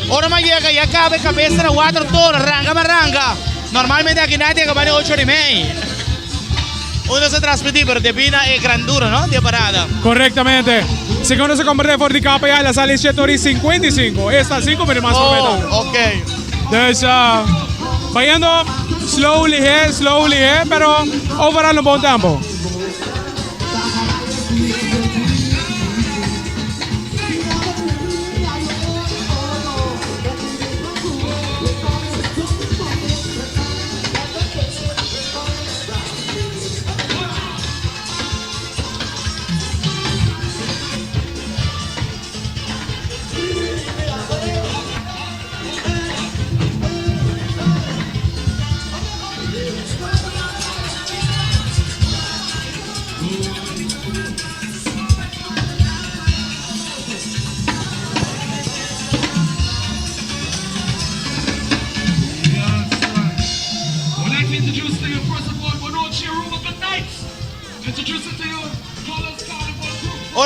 ora mi a yega ya caba e cabeza na water toren, ranga mi a ranga. Normalmente aki nan tin a bani ocho di mei. Uno sa transmiti pero debi na e grandura no di e parada. Correctamente. Segun nos a comprende for di KPA el a sali siete ora y 55. Esta cinco minuut mas Oh, completo. ok. Dus uh, bayendo slowly he, slowly he, pero overall un bon tempo.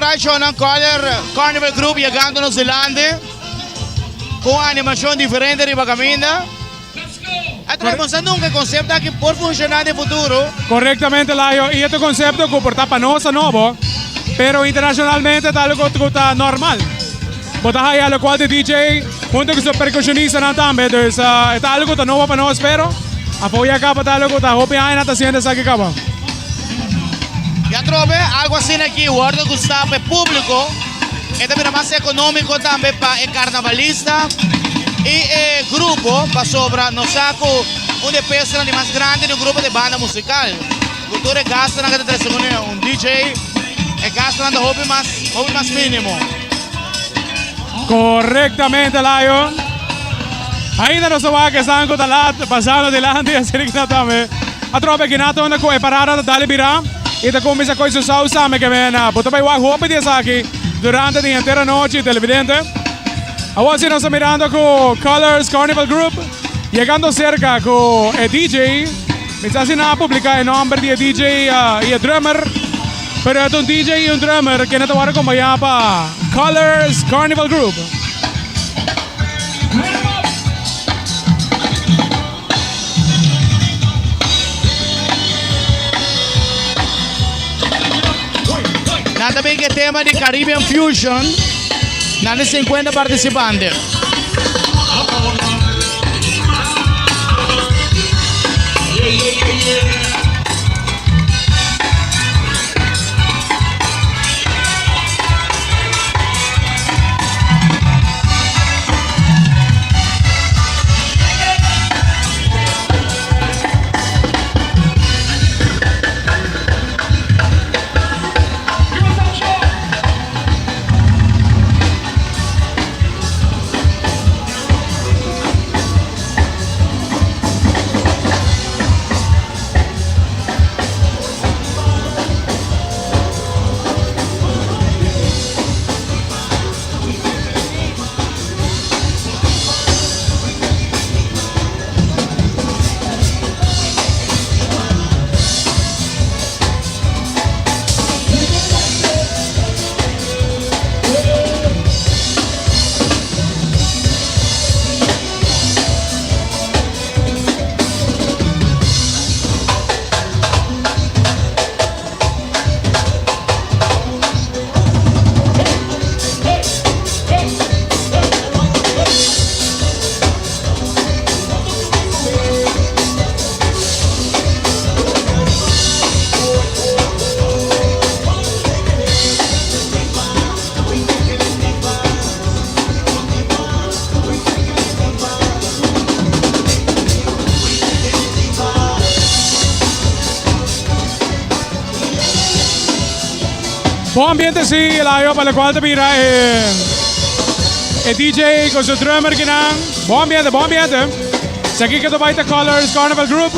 Alright shownan Color Carnival Group yegando nos dilanti cu un animacion diferente riba caminda. A trae bosa nunca e concepto aki por funciona den futuro. Corectamente Layo, y e ta un concepto cu por ta pa nos ta nobo, pero internacionalmente ta algo cu ta normal. Bo ta haya locual di DJ hunto cu su percusionistanan tambe, dus e ta algo cu ta nobo pa nos, pero afo ya caba ta algo cu ta hopi aña nan ta haciendo esaki caba. Ya trobe algo asina aki wordo gusta pa e publico, e ta bira mas economico tambe pa e carnavalista y e grupo, pasobra nos sa cu un di e pesonan di mas grandi di un grupo ta e banda musical, cu tur e gastonan cu ta trece cune un DJ, e gastonan ta hopi mas hopi mas minimo. Corectamente Layo. Ainda nos ta wak esnan cu ta lat pasando dilanti asina ki nan tambe atrobe ki nan ta unda cu e parada ta dale bira y ta cuminsa coy su saus tambe ke men bo ta bay wak hopi di esaki durante di henter anochi televidente. Awor si nos ta mirando cu Colors Carnival Group yegando cerca cu e DJ. Mi sa si nan a publica e nomber di e DJ y e drummer. Pero e ta un DJ y un drummer kende ta wòrdu acompañá pa Colors Carnival Group. Nan ta bin ku e tema di Caribbean Fusion. Nan di 50 partisipante. Bon ambiente si, Elayo, pa locual ta bira e, e DJ con su drummer kinan. Bon ambiente, bon ambiente. Esaki ke ta bai ta Colors Carnival Group.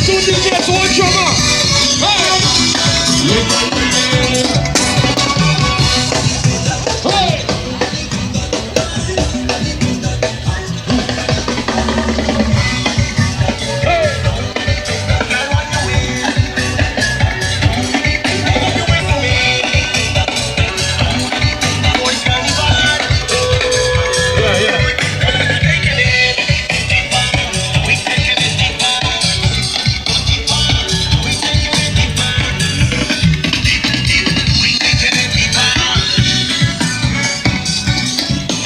Two DJs, one drummer. Hey! Hey!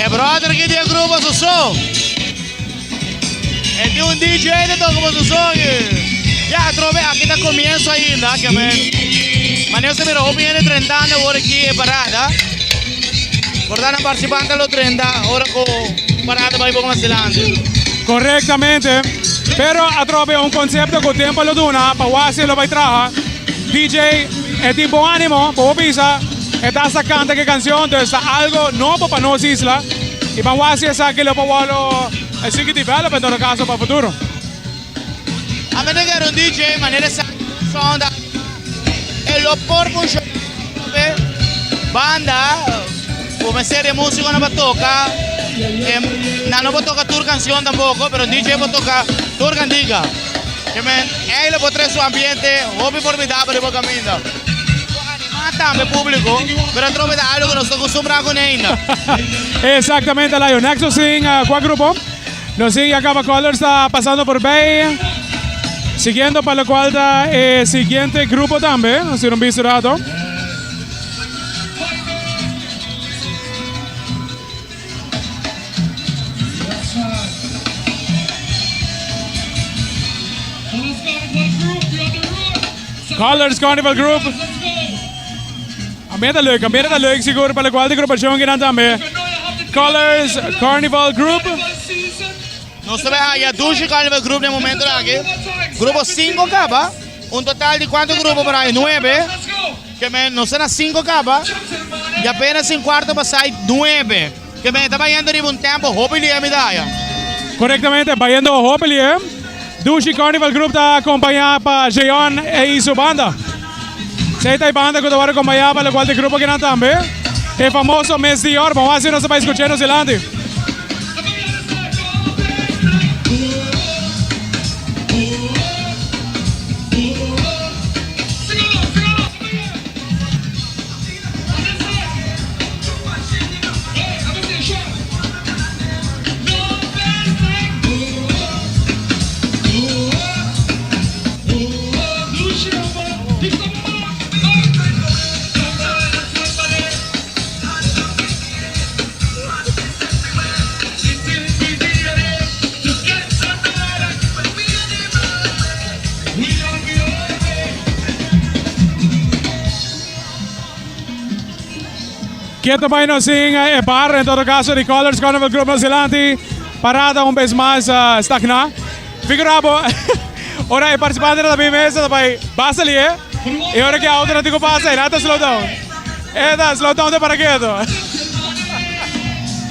E brother aki di e grupo su so. E tin un DJ ta toca pa su so aki. Ya atrobe aki ta comienzo ainda ke men. Manera ta mira hopi hende trentando awor aki e parada. Por ta nan participante lo trenta ora cu parada bai poco mas delante. Correctamente. Pero atrobe un concepto cu tempo lo duna pa wak si lo bai traha. DJ e tin bon animo, bo por bisa e ta hasta canta ke cancion, dus ta algo nobo pa nos isla. Y ban wak si esaki lo por wòrdu sigui develop en todo caso pa futuro. A mester kere un DJ manera esaki un sound animá e lo por funciona atrobe banda ku mester e musiconan pa toka nan no por toka tur cancion tampoco pero DJ por toka tur cantica ke men ey lo por trece su ambiente hopi formidabel riba caminda. Por animá tambe publico pero atrobe ta algo ku nos ta acostumbrá kuné ainda. Exactamente Layo. Next nos tin cua grupo? Nos tin Yakaba Colors ta pasando por bay. Siguiendo pa locual ta e siguiente grupo tambe. Nos tin un bisto rato. Colors Carnival Group. Ambiente ta leuk, ambiente ta leuk sigur pa locual di agrupacion kinan tambe. Colors Carnival Group. Nos ta bay haya Dushi Carnival Group den momento aki. Grupo 5 caba. Un total di cuanto grupo por ahí? Nuebe. Ke men nos ta na 5 caba. Y apenas sin cuarto pasai nuebe. Ke men ta bayendo riba un tempo hopi lihe mi ta haya. Correctamente, bayendo hopi lihe. Dushi Carnival Group ta acompaña pa Jeon y su banda. Esey ta e banda cu ta worde acompaña pa locual di grupo akinan tambe. E famoso Miss Dior. Bon wak si nos ta bay scucha nos dilanti. Keto bai nos sin e bar, en todo caso di Colors Carnival Group nos dilanti. Parada un bes mas stagna. Figura bo, ora e participantenan ta bin mesa ta bai basta lihe y ora ki autonan tin cu pasa e nan ta slow down. E ta slow down te para keto.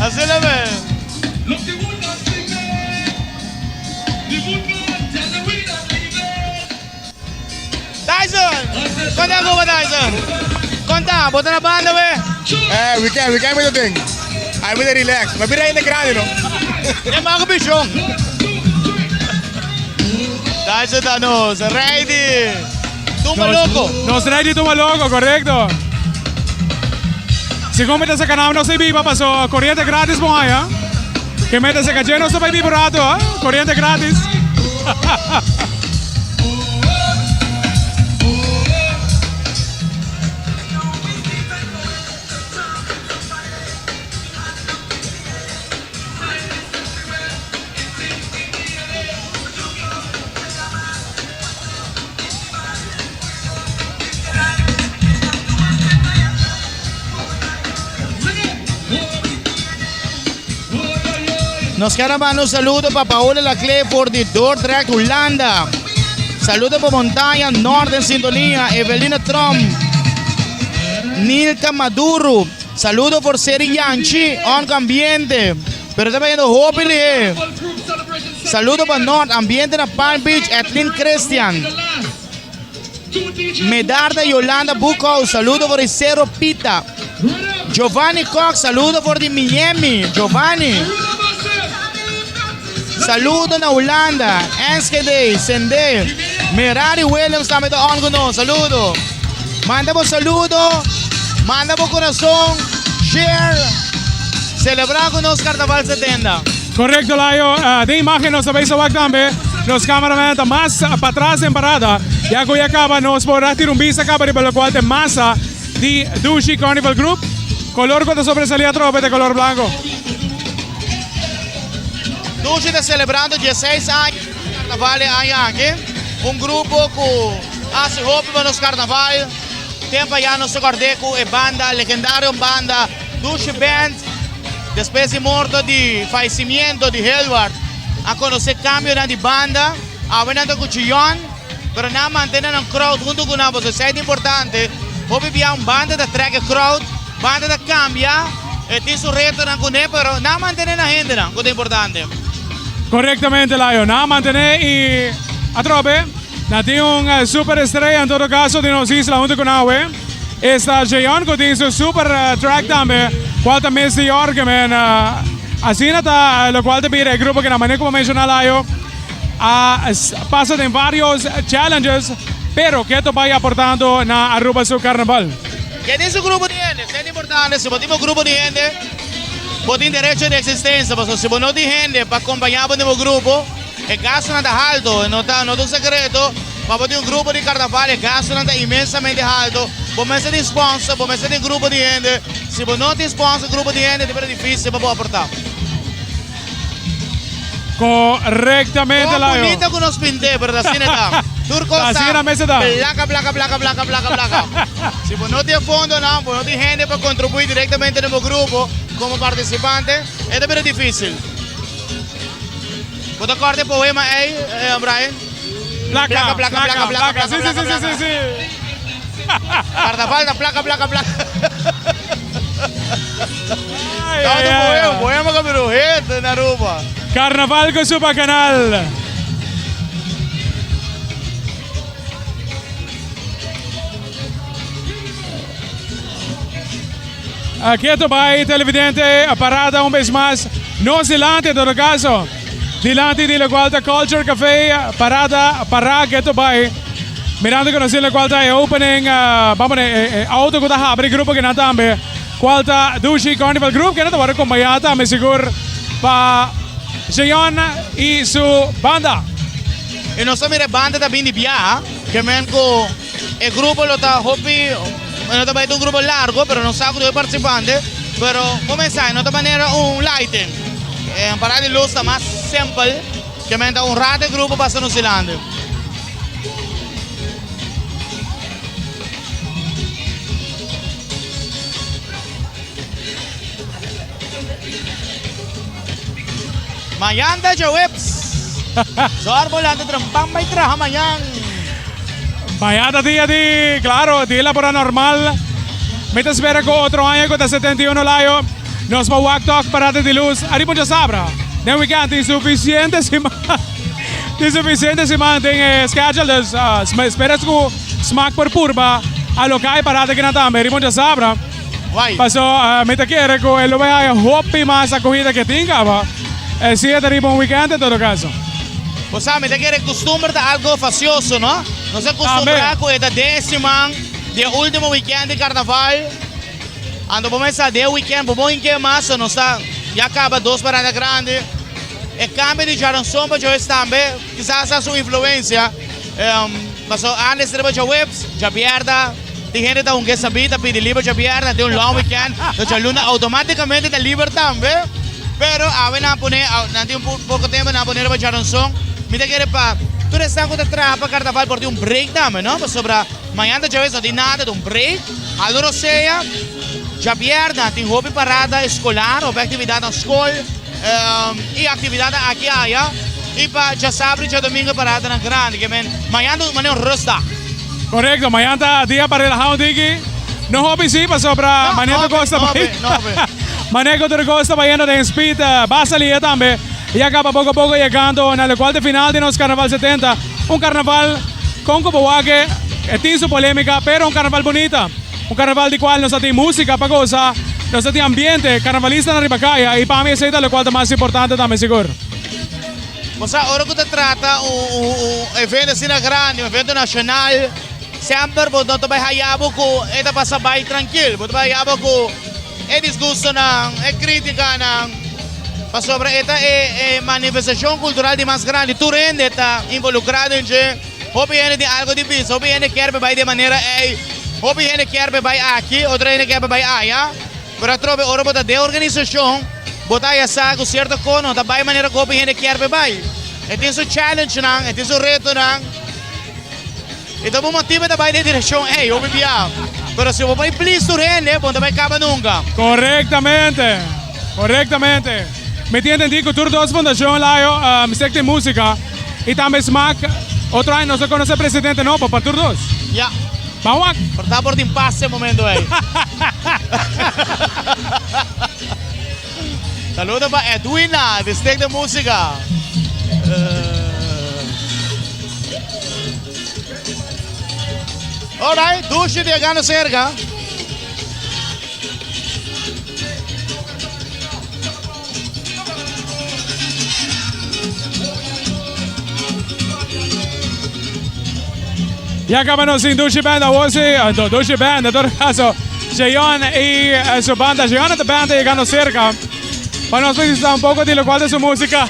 Asina mes. Tyson! Konta ku bo Tyson? Konta, bo ta na banda we? Eh, weekend, weekend mi ta den. Ai mi ta relax. Ma bira hende grandi no. E mago bishon. Tyson ta nos rey di Tumba Loco. Nos rey di Tumba Loco, correcto. Segun mi ta saca nam nos ta biba paso corriente gratis bon haya. Ke meta saca dje nos ta bay biba un rato, corriente gratis. Nos kier a manda un saludo pa Paola Laclé for di Dordrecht, Hulanda. Saludo pa Montaña Nort en sintonia, Evelina Tromp, Nilka Maduro. Saludo for Seri Yanchi, on ambiente. Pero ta bayendo hopi lihe. Saludo pa Noord, ambiente na Palm Beach, Edlin Christian. Medarda Yolanda Boekhuis, saludo for di Cerro Pita. Giovanni Cox, saludo for di Miami. Giovanni. Saludo na Hulanda, Enschede, Sende. Merari Williams tambe ta on ku nos, saludo. Manda bo saludo, manda bo corazon, share, celebra ku nos Carnaval 70. Correcto Layo, den imagen nos ta bay sa wak tambe, nos cameraman ta mas patras den parada, ya cu ya caba nos por a tira un bista caba riba locual ta e masa di Dushi Carnival Group, color cu ta sobresali atrobe ta color blanco. Dushi ta celebrando dieseis aña di carnaval e aña aki, un grupo cu haci hopi pa nos carnaval, tempo aya nos ta cord'e cu e banda legendario banda Dushi Band despues di morto di fallecimiento di Hilward a conoce cambionan di banda, awe nan ta cu Chiyon pero nan a mantene nan crowd hunto cu nan pasobra esey ta importante, hopi bia un banda ta trek e crowd. Banda ta cambia, e tin su retonan cune, pero nan a mantene nan hendenan, cu ta importante. Correctamente Layo, nan a mantene y atrobe nan tin un super estrella en todo caso di nos isla hunto cu nan awe, esta Jeon cu tin su super track tambe cual ta Miss di York men asina ta locual ta bira e grupo cu nan manera como menciona Layo a pasa den varios challenges pero keto bay aportando na Aruba su carnaval. Ke tin su grupo di hende? Esei ta importante, si bo tin bo grupo di hende, bo tin derecho di existencia, pasobra si bo no tin hende pa acompaña bo den bo grupo, e gastonan ta halto, no ta no ta un secreto, pa bo tin un grupo di carnaval e gastonan ta inmensamente halto, bo mester tin sponsor, bo mester tin grupo di hende, si bo no tin sponsor, grupo di hende, ta bira dificil pa bo aporta. Correctamente, Con Layo. bunita cu nos pinte, pero ta asina ta. Tur cos Ta asina mester ta. Placa, placa, placa, placa, placa, placa. Si bo no tin fondonan, bo no tin hende pa contribui directamente den bo grupo como participante, e ta bira dificil. Bo ta corda e poema ey, Brian? Placa, Placa, placa, placa, placa, placa, Sí, sí, placa, sí, sí, placa. sí, sí. Carnaval ta placa, placa, placa. Ay, Tanto ay, ay. poema, poema que pero hit en Aruba. Carnaval con su bacanal. Aki ta bai televidente a parada un bes mas nos dilanti en todo caso dilanti di locual ta Culture Café parada para ke ta bai mirando cu nos tin locual ta e opening bamos pone e auto cu ta habri grupo kinan tambe cual ta Dushi Carnival Group kende ta worde acompaña tambe sigur pa Jeon y su banda. Y nos ta mira e banda ta bin di biaha ke men cu E grupo lo ta hopi, no ta bai ta un grupo largo, pero nos sa ku tin hopi partisipante, pero kumensá no ta manera un lighting. E parada di lus ta mas simpel, ke men ta un rato e grupo pasa nos dilanti. Mañan ta djaweps. Zor bo lanta trempan bai traha mañan. Mañan ta dia di, claro, dia laboral normal. Mi ta spera cu otro aña cu ta 71 layo, nos por wak tok parada di luz ariba un djasabra. Den weekend tin suficiente siman, tin suficiente siman den e schedule, dus mi spera cu smaak por purba aloca e parada kinan tambe riba un djasabra. Paso mi ta kere ku e lo bai haya hopi mas akohida ke tin kaba. E si e ta riba un weekend en todo kaso. Bo sa, mi ta kere kustumber ta algo fasioso, no? Nos a kustumbrá ku e ta den e siman di e ultimo weekend di karnaval. Anto bo mester sa den e weekend bo bon hinke mas, so nos ta ya kaba dos parada grandi. E kambio di djaranson pa djaweps tambe kisas ta su influensia. Paso antes riba djaweps, djabièrda. Tin hende ta hunga e sabí, ta pidi liber djabièrnè, tin un long weekend, so djaluna automáticamente ta liber tambe. Pero awe nan a pone, nan tin un poko tempo nan a pone riba djaranson. Mi ta kere pa tur esnan ku ta traha pa karnaval por tin un break tambe, no? Pasobra mañana ta djaweps no tin nada, ta un break. Aldo Rosea, djabièrnè tin hopi parada eskolar, hopi aktividat na skol i aktividatnan aki aya. I pa djasabra i djadomingo e paradanan grandi, ke men mañana ta un rustdag. Korekto, mañan ta dia pa relahá un tiki. No hopi sí, pasobra maneho tur kos ta bai. Maneho tur kos ta bayendo den speed basta lihe tambe. Ya caba poco poco yegando na locual ta final di nos Carnaval 70. Un carnaval con cu bo wak e tin su polemica pero un carnaval bunita. Un carnaval di cual nos a tin musica pa goza, nos a tin ambiente, carnavalistanan riba caya y pa mi esey ta locual ta mas importante tambe sigur. Bo sa ora cu ta trata un evento asina grandi, un evento nacional, semper bo no ta bay haya bo cu e ta pasa bay trankil. Bo ta bay haya bo cu e disgustonan, e criticanan, pasobra e ta e manifestacion cultural di mas grandi. Tur hende ta involucrado den dje, hopi hende tin algo di bisa, hopi hende kier pa bay di e manera ey, hopi hende kier pa bay aki, otro hende kier pa bay aya. Pero atrobe ora bo ta den organisacion, bo ta haya sa cu cierto cos no ta bay manera cu hopi hende kier p'e bay. E tin su challengenan, e tin su retonan. E ta bo motibo e ta bay den direccion ey, hopi bia. Pero si bo bay please tur hende, bo no ta bay caba nunca. Correctamente, correctamente. Mi tin entendi cu tur dos fundacion Layo, Stichting Musica y tambe Smaak, otro aña nos ta conoce presidente nobo pa tur dos. Ya. Ban wak. Por ta por tin pas e momento ey. Saludo pa Edwina di Stichting Musica. Alright, Dushi di yegando cerca. Ya caba nos sin Dushi Band awor si, anto Dushi Band en todo caso Jeon y eh, su banda, Jeon de band llegando cerca pa nos disfrutar un poco di lo cual de su música.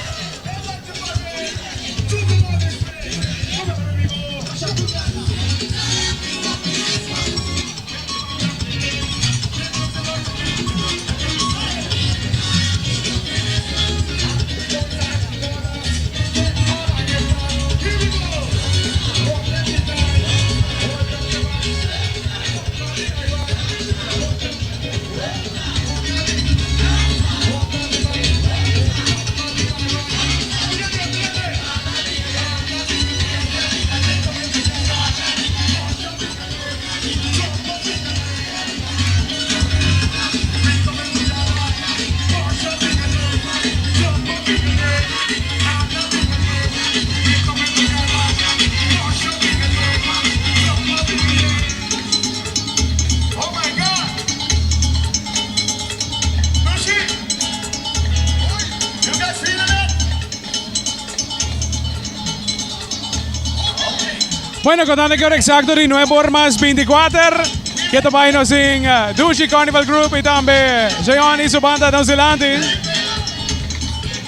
Bueno, contando que hora exacto di 9 or mas 24, que ta bay nos in eh, Dushi Carnival Group y tambe Jeon y su banda nos delante.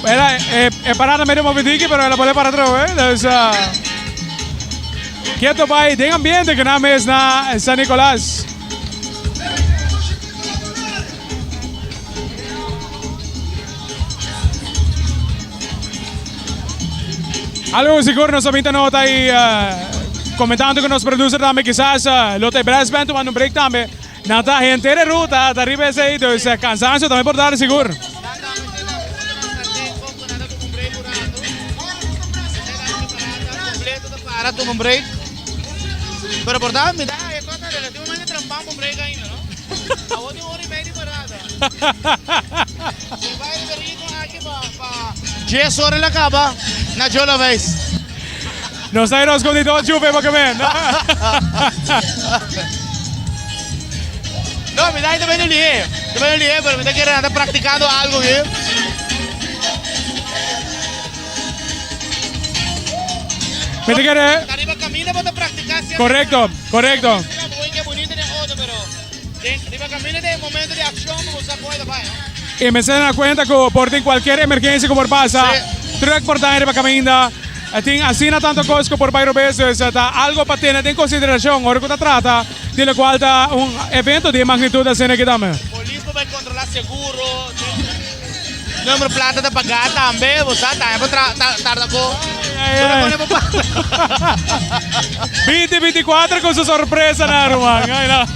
Era, eh, eh, parada medio movidiki, pero era pone para atrás, eh. Dus, uh, Keto bay den ambiente que na mes na San Nicolas. Algo sigur nos a binta nota y comentando cu nos producer tambe kisas lo ta e brass band tomando un break tambe. Nan ta henter e ruta ta riba esey dus cansancio tambe por dar sigur. Para tuma un break. Pero por ta mi ta e cosa relativamente trampa un break ainda no. Awor tin ora y media parada. Si bai riba ritmo aki pa pa dies ora la caba na Jola Weis. Nos ta nos con di dos juve pa comer. No, mi ta ta bendo lihe. Ta bendo lihe, pero mi ta kere anda practicando algo aquí. Mi ta kere. Arriba camina pa ta practica. Correcto, correcto. Riba camina den momento di accion cu bo sa con e ta bay, no? Y mester tene na cuenta cu por tin cualkier emergencia cu por pasa, truck por daña riba caminda, tin asina tanto cos cu por bay robes, dus ta algo pa tene den consideracion ora cu ta trata di locual ta un evento di e magnitud asina aki tambe. Polis por bay controla seguro, number plata ta paga tambe, bo sa tambe por tarda cu Binti binticuatro cu su sorpresa na ruman. Ay no.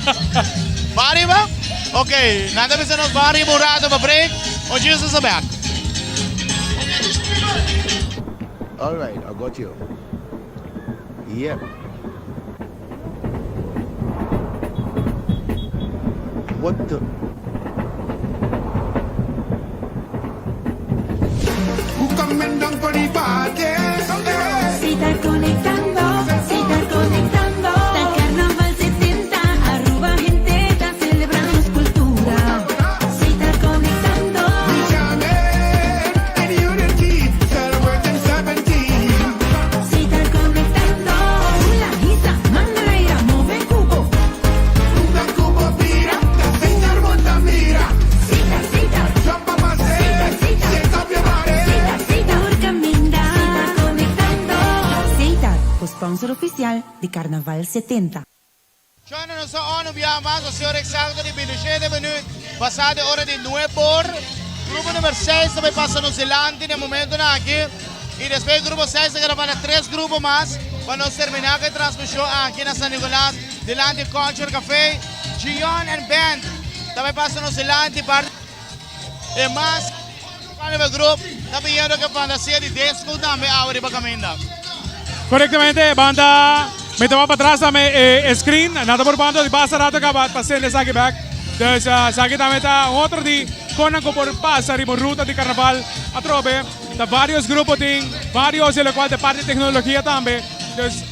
Ba ariba? Ok, nan ta bisa nos ba ariba un rato pa break. O Jesus is back. All right, I got you. Yep. What the? Coming down for the party. Si ta conectando, si ta conectando. Ta Carnaval 70, Aruba hende ta celebrando cultura. Si ta conectando. We jamming in unity, celebrating 17. Si ta conectando. Hula, hisa, manera, move cubo. Unda cubo bira, señor monta mira. Sita, sita. Jump up and say, shake up your body. Sita, sita. Caminda. Si ta conectando. Sita, sponsor oficial di Carnaval 70. Chana nos a biaha mas, ora exacto di 27 minuut, pasado ora di 9 or. Grupo number 6 tambe pasa nos dilanti na e momento aki. Y despues grupo 6 awor pa tres grupo mas, pa nos termina cu e transmision aki na San Nicolas, dilanti Culture Café. Gion and Band tambe pasa nos dilanti, parti e mas Carnival Group, ta pidiendo cu fantasia di disco tambe abri pa caminda. Corectamente, banda mi ta pa atras tambe screen, nada por banda di basta rato caba pa sende esaki back. Dus esaki tambe ta otro di con por pasa riba ruta di carnaval atrobe. Ta varios grupo tin, varios e cual ta parti di tecnologia tambe. Dus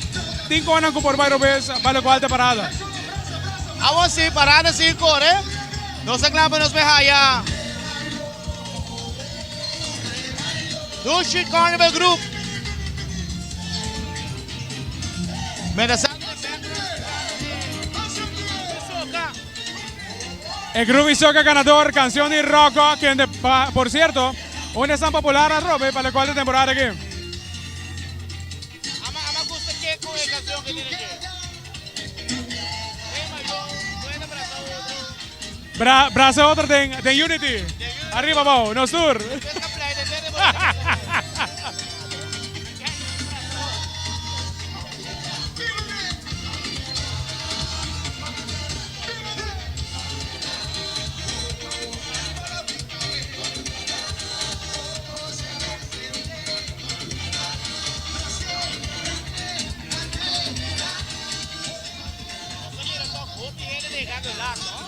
tin con por bay robes pa locual ta parada. Awor si, parada si, core. Nos cla pa nos haya. Dushi Carnival Group. Mientras tanto, Soca. E Groovy Soca ganador, cancion di Rocco, quien de, por cierto, un tan popular atrobe pa locual ta temporada aki. Ama, ama gusta cu cu e cancion cu tin aki. Hey, Mayon, buena brasa otro. Brasa otro den Unity. Ariba abou, nos tur. Pesca play, de de Hopi hende yegando laat, no?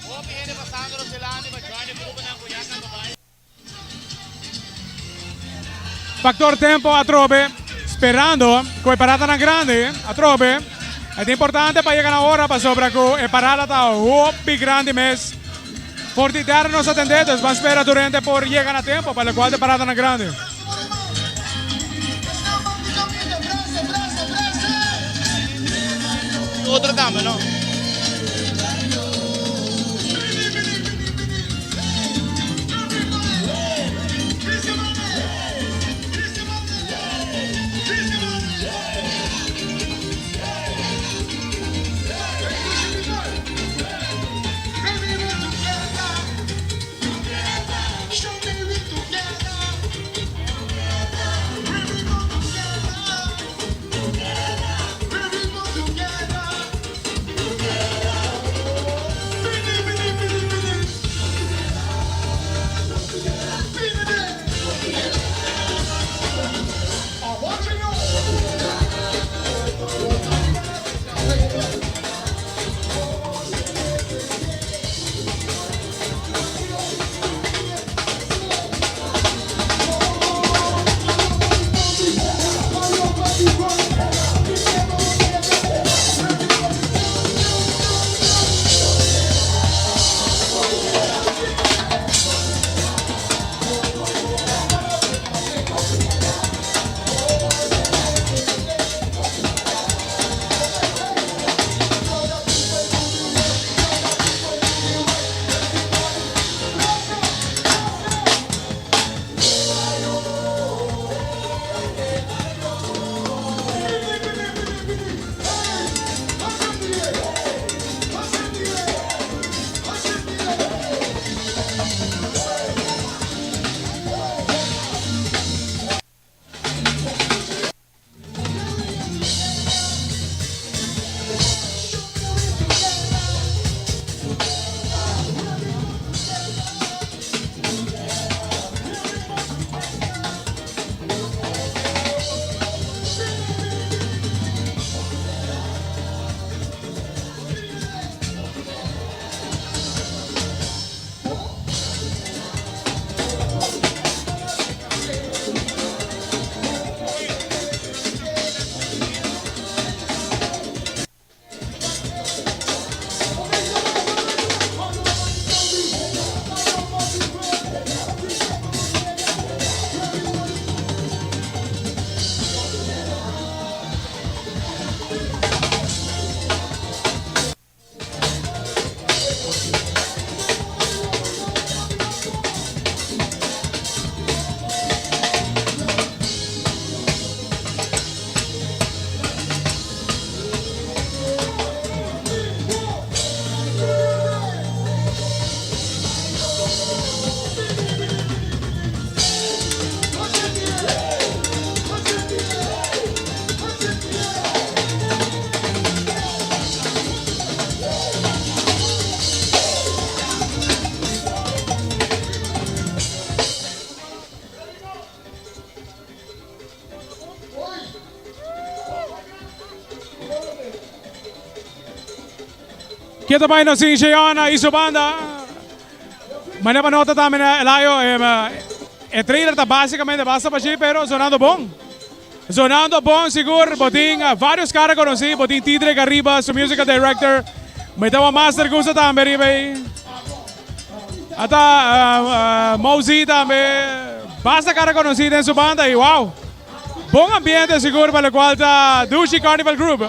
Hopi hende pasando nos dilanti pa join e grupo nan cu ya caba bay. Factor tempo atrobe, sperando cu e parada nan grandi, atrobe. Ta importante pa yega na ora pa sobra cu e parada ta hopi grandi mes. Por di derde nos atende, dus ban spera durante por yega na tempo pa locual ta parada nan grandi. Otro tambe, no? Ke ta bai nos sin Sheon y su banda. Manera pa nota tambe Elayo, e trailer ta basicamente basta bashi pero sonando bon. Sonando bon sigur, bo tin varios cara conoci, bo tin Tidrick ariba, su musical director, mi tawa Master Gusta tambe riba ey. Ata Mowzey tambe, basta cara conoci den su banda y wow, bon ambiente sigur pa locual ta Dushi Carnival Group.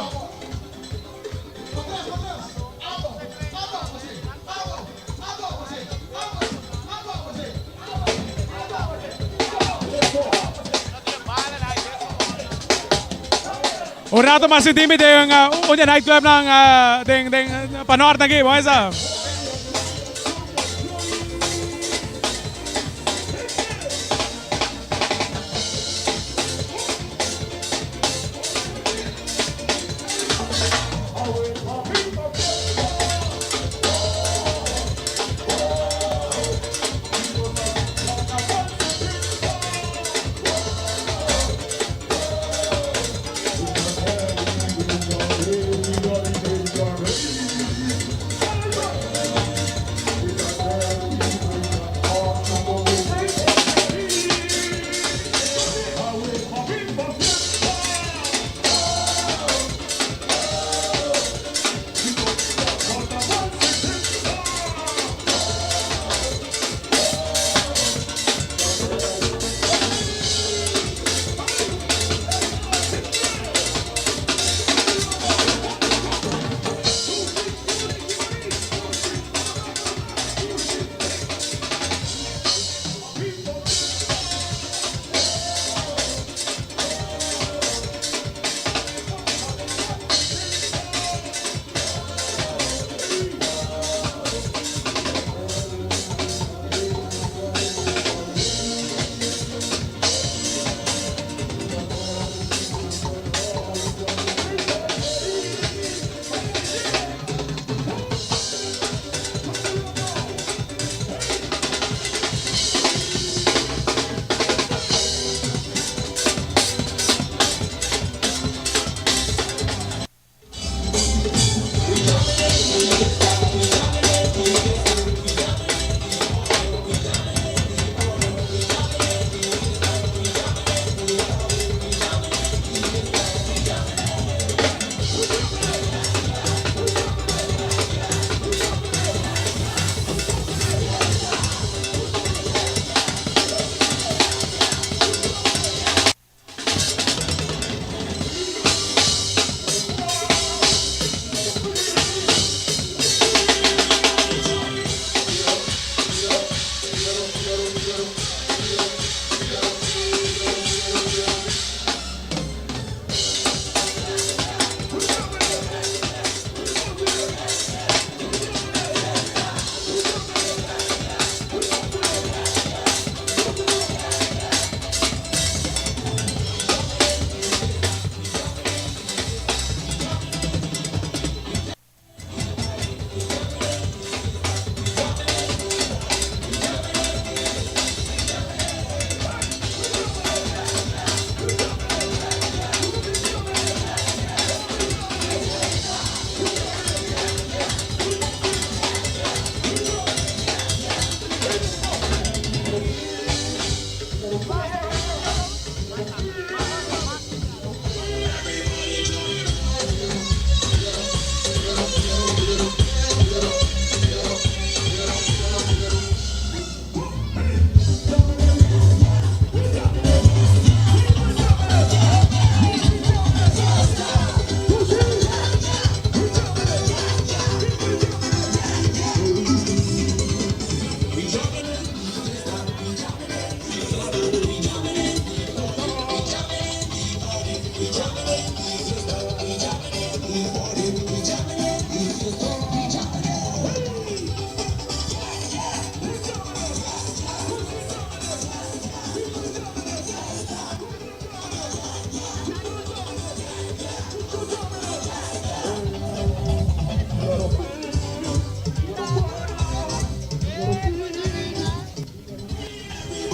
Un rato mas sinti mi den un di e nightclubnan den den pa nort aki, bon esa.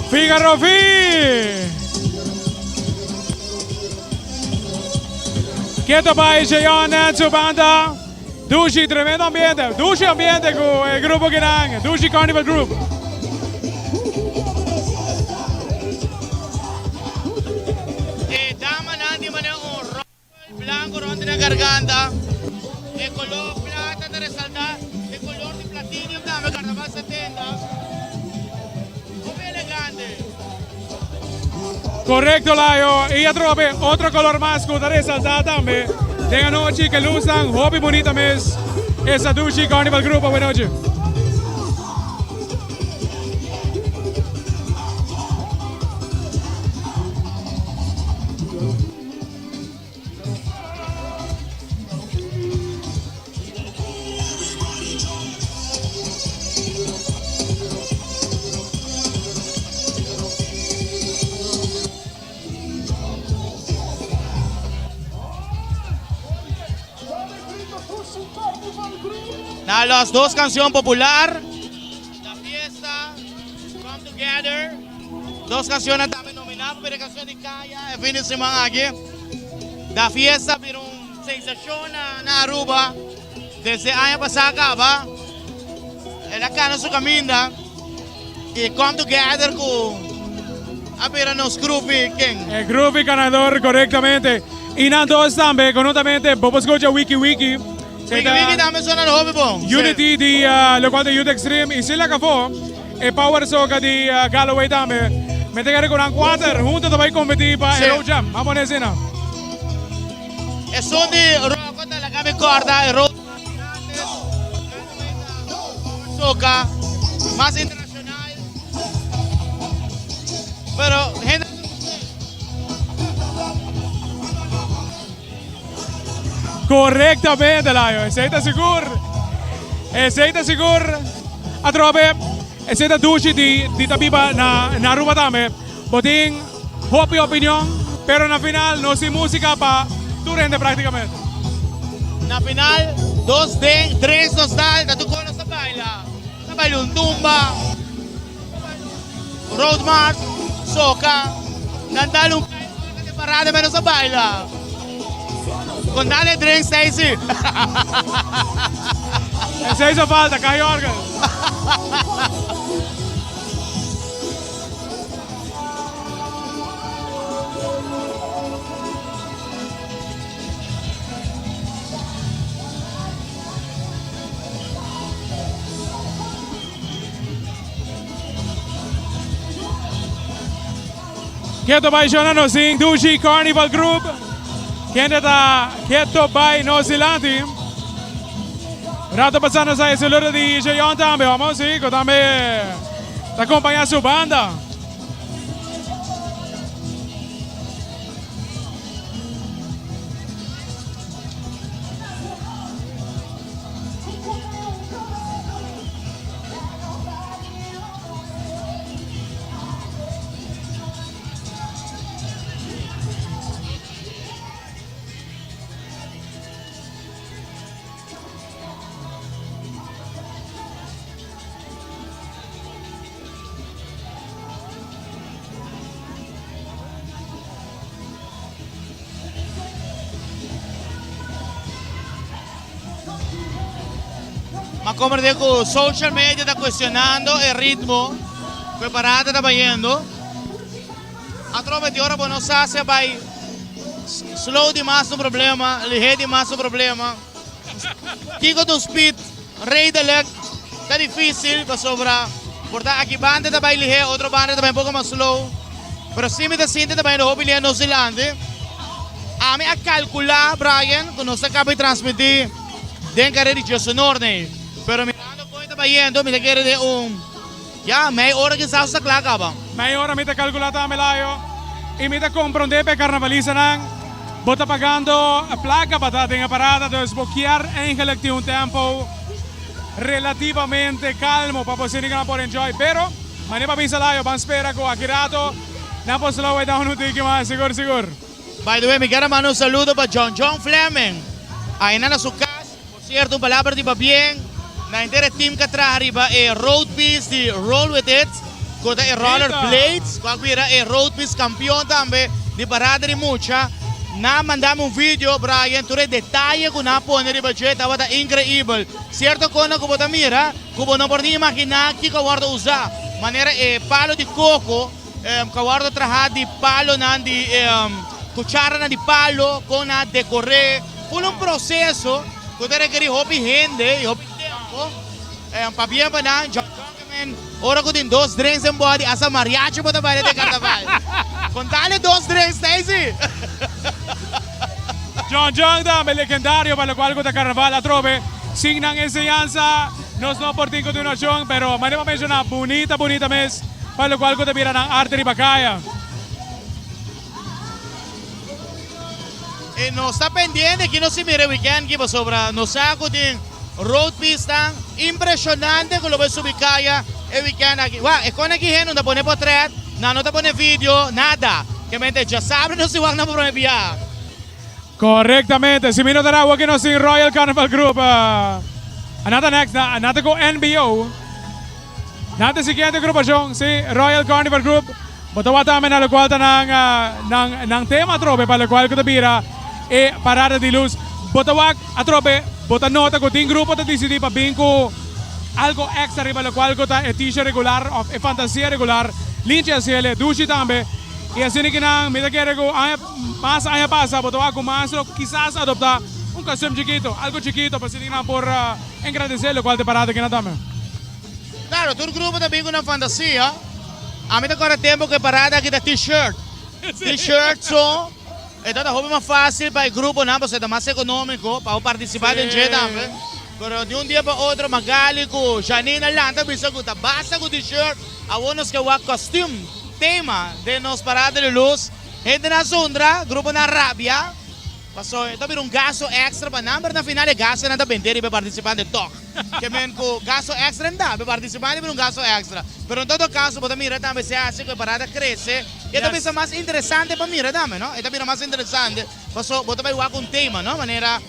Figaro fi! Keto bai Jeon en su banda. Dushi, tremendo ambiente. Dushi ambiente ku e grupo kinan. Dushi Carnival Group. E damanan di manera un ròl blanco rond di nan garganta. E color plata ta resalta e color di platinium tambe, Carnaval 70. Hopi elegante. Correcto Layo, y atrobe otro color mas cu ta resalta tambe den anochi ke luznan hopi bunita mes esa Dushi Carnival Group awe nochi. Na los dos canción popular, La Fiesta, Come Together, dos cancionnan tambe nominá pa bira canción di caya e fin di siman aki. Da Fiesta bira un sensacion na Aruba desde aña pasa caba. El a cana su caminda y Come Together cu a bira nos groupie ken. E groupie ganador corectamente. Y nan dos tambe conjuntamente bo por scucha Wiki Wiki. Wiki Wiki tambe sona hopi bon. Unity di locual ta Youth Extreme y si laga afo e Power Soca di Galloway tambe. Mi ta kere cu nan cuater hunto ta bay competi pa e Road Jam. Ban pone asina. Esun di Rocco ta laga mi corda e Road Jam di antes. Galloway ta Power Soca mas internacional. Pero hende. Correctamente, Layo. Esey ta sigur. Esey ta sigur. Atrobe, esey ta dushi di, di ta biba na, na Aruba tambe. Bo tin hopi opinion, pero na final nos tin musica pa tur hende practicamente. Na final, dos den, tres nos dal, ta tur con nos ta baila. Ta baila un tumba, Road march, soca, nan dal un kai ora den parada men nos a baila. Con dal e drink Stacy. Esey hizo falta, kai orgel. Keto bai shona nos tin Dushi Carnival Group. Kende ta keto bai nos dilanti. Rato pasá nos a e saludo di Jeyon tambe. Vamos sí, ku tambe ta acompaña su banda. Ma comprende cu social media ta cuestionando e ritmo cu e parada ta bayendo. Atrobe di ora bo no sa si a bay slow di mas un problema, lihe di mas un problema. Kico ta un speed redelijk ta dificil pasobra por ta aki banda ta bay lihe, otro banda ta bay un poco mas slow. Pero si mi ta sinti ta bayendo hopi lihe nos dilanti. Ami a calcula, Brian, cu nos ta caba di transmiti den carera di Diosenor nei. Pero mirando con e ta bayendo mi ta kere den un, ya, mei ora kisas ta cla caba. Mei ora mi ta calcula tambe, Layo. Y mi ta compronde pa e carnavalistanan. Bo ta pagando placa pa ta den e parada, dus bo kier eigenlijk tin un tempo relativamente calmo pa bo sinti por enjoy. Pero, mane pa bisa Layo, ban spera cu aki rato nan por slow it down un tiki mas, sigur sigur. By the way, mi kier a manda un saludo pa John John Fleming, aina na su cas. Por cierto, un palabra di pabien na henter e team cu a traha riba e road piece di Roll With It, cu ta e roller blades, cu a bira e road piece campeon tambe di parada di mucha. Nan a manda mi un video, Brian, tur e detaye ku nan a pone riba dje tabata inkreibel. Sierto kosnan ku bo ta mira ku bo no por ni imaginá kiko a wòrdu usá, manera e palo di koko ku a wòrdu trahá di palonan di kucharanan di palo, kon nan a dekor'é. Ful un proseso ku ta rekerí hopi hende i hopi tempu. Pabia pa nan. Men, ora ku tin dos drinks den body, hasta mariachi bo ta baila den karnaval. Kontale dos drinks, Stacy! John John tambe legendario pa lokual ku ta karnaval atrobe. Sin nan enseñansa nos no por tin kontinuashon, pero manera bo a menshoná bunita bunita mes pa lokual ku ta bira nan arte riba kaya. E nos ta pendiente ki nos tin mira e weekend ki pasobra nos sa ku tin road pistan impresionante ku lo bai subi kaya e weekend aki. Wak, e kon aki hende no ta pone potret, nan no ta pone video, nada. Kemente djasabra nos tin wak nan pa prome bia. Korektamente, si mi no ta ra awor ki nos tin Royal Carnival Group. Nan ta next, nan ta ku NBO. Nan ta e siguiente grupashon, si, Royal Carnival Group. Bo ta wak tambe na lokual ta nan, nan, nan tema atrobe pa lokual ku ta bira e parada di lus. Bo ta wak atrobe, bo ta nota ku tin grupo ta disidí pa bin ku algo èkstra riba lokual ku ta e t-shirt regular òf e fantasia regular. Linchi a hasiel e dushi tambe. I asina ki nan, mi ta kere ku aña, mas aña pasa bo ta wak ku mas lo kisas adoptá un kostum chikito, algo chikito pa asina ki nan por engrandesé lokual ta e parada kinan tambe. Claro, tur grupo ta bin cu nan fantasia. Ami ta corda tempo cu e parada aki ta T-shirt. T-shirt so, e ta hopi mas facil pa e gruponan pasobra e ta mas economico pa bo participa den dje tambe. Pero di un dia pa otro Magali cu Janine a lanta bisa cu ta basta cu T-shirt, awor nos ke wak costume, tema den nos parada di luz. Hendenan a zundra, gruponan a rabia. Paso e ta bira un gasto extra pa nan, pero na final e gastonan ta bende riba e participante toch. Ke men ku gasto extra n da, pa e participante bira un gasto extra. Pero en todo caso bo ta mira tambe si haci ku e parada crece, e ta bisa mas interesante pa mira tambe, no? E ta bira mas interesante paso bo ta bai wak un tema, no? Manera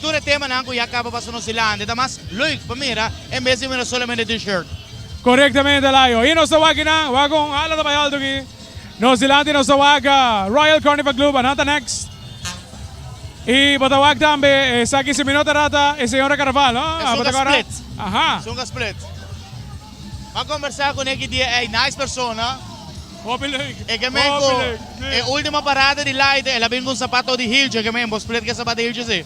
tur e temanan ku ya caba pasa nos dilanti, ta mas leuk pa mira en bes di mira solamente t-shirt. Korektamente Layo. I nos ta wak kinan, wak un hala ta bai alto aki. Nos dilanti nos ta wak Royal Carnival Club, anan ta next. Y bo ta wak tambe esaki si mi no ta rata e señora Carnaval, no? Esun Bo ta ka kora? split. Aha. Esun ka split. M'a conversa cu neki dia ey, nice persona. Hopi leuk. E ke men Hopi cu leuk, sí. e ultimo parada di light el a bin cu un zapato di hiltje, ke men bo split ke zapato di hiltje si.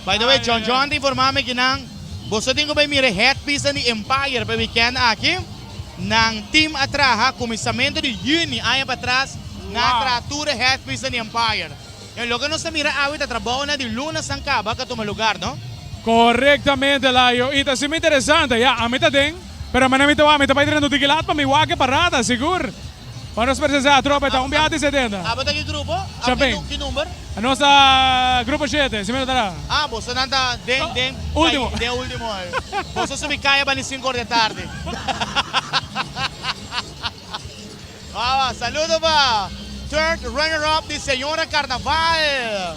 By the way, John John ta informa mi ki nan boso tin ku bai mira e headpiece di Empire pa e weekend aki. Nan team a traha kuminsamentu di juni aña patras nan a traha tur e headpiece di Empire. E loke nos ta mira awe ta trabounan di luna san kaba ka tuma lugar, no? Korektamente, Layo. I ta asina interesante. Ya, ami ta den, pero manera mi ta wak, mi ta bai drenta un tiki lat pa mi wak e parada, sigur. Pa nos presencia atrobe ta un biaha di 70. Abo ta ki grupo? Champagne. Ki number? Nos ta grupo shete, si mi no ta ra. Ah, boso nan ta den, den. Ultimo. Den ultimo. Boso subi kaya bani sinku or di tardi. Wawa, saludo pa third runner up di Señora Carnaval.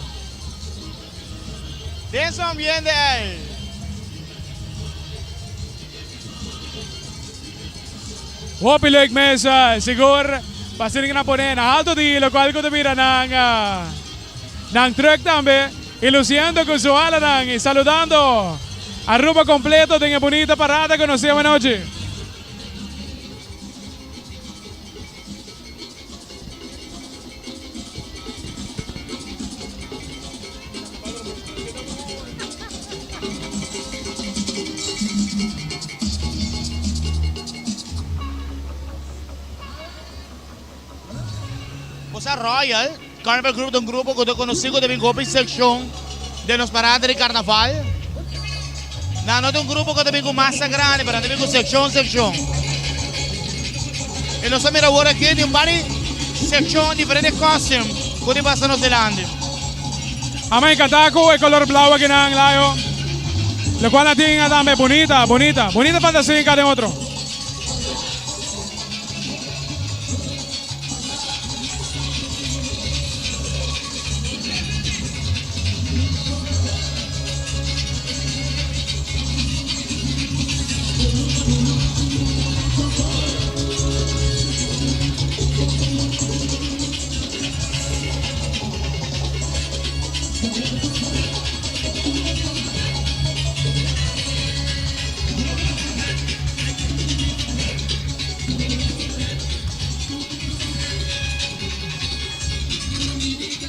Den su ambiente ey. Hopi leuk mes, sigur pa asina nan pone na alto di locual cu ta bira nan nan truck tambe y luciendo cu su alanan y saludando Aruba completo den e bunita parada cu nos tin awanochi. Bosa Royal Carnival Group ta un grupo ku ta konosí ku ta bin hopi sekshon den nos parada di karnaval. Nan no ta un grupo ku ta bin ku masa grandi, pero nan ta bin ku sekshon sekshon. I nos ta mira awor aki tin un par di sekshon, diferente costume ku tin pasa nos dilanti. Amo encanta cu e color blauw aki nan, Layo. Locual nan tin tambe bunita, bunita, bunita fantasia en cada otro.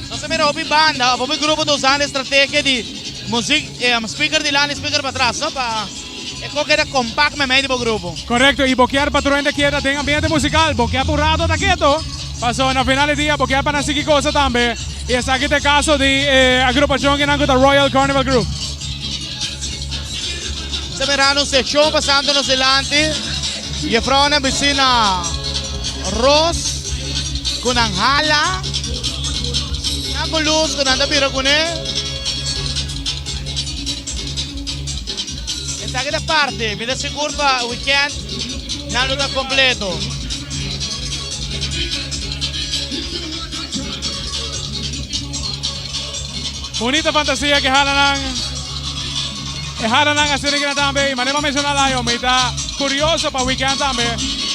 Nos a mira hopi banda of hopi grupo ta usando e strategia di muziek, speaker dilanti y speaker patras, no? Pa e ko keda compact memey di bo grupo. Correcto, y bo kier pa tur hende keda den ambiente musical, bo kier pa un rato ta keto, paso na final di dia bo kier pa nan sigui goza tambe, y esaki ta e caso di e agrupacion kinan cu ta Royal Carnival Group. Nos ta mirando un seccion pasando nos dilanti y e vrouwnan bisti na ros cu nan hala, nan cu luz cu nan ta bira cune. Esaki ta parti, mi ta sigur pa weekend nan lo ta completo. Bunita fantasia ke hala nan. E hala nan asina kina tambe y manera bo a menciona Layo mi ta curioso pa weekend tambe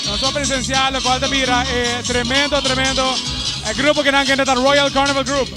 nos por presencia locual ta bira e tremendo tremendo e grupo kinan kende ta Royal Carnival Group.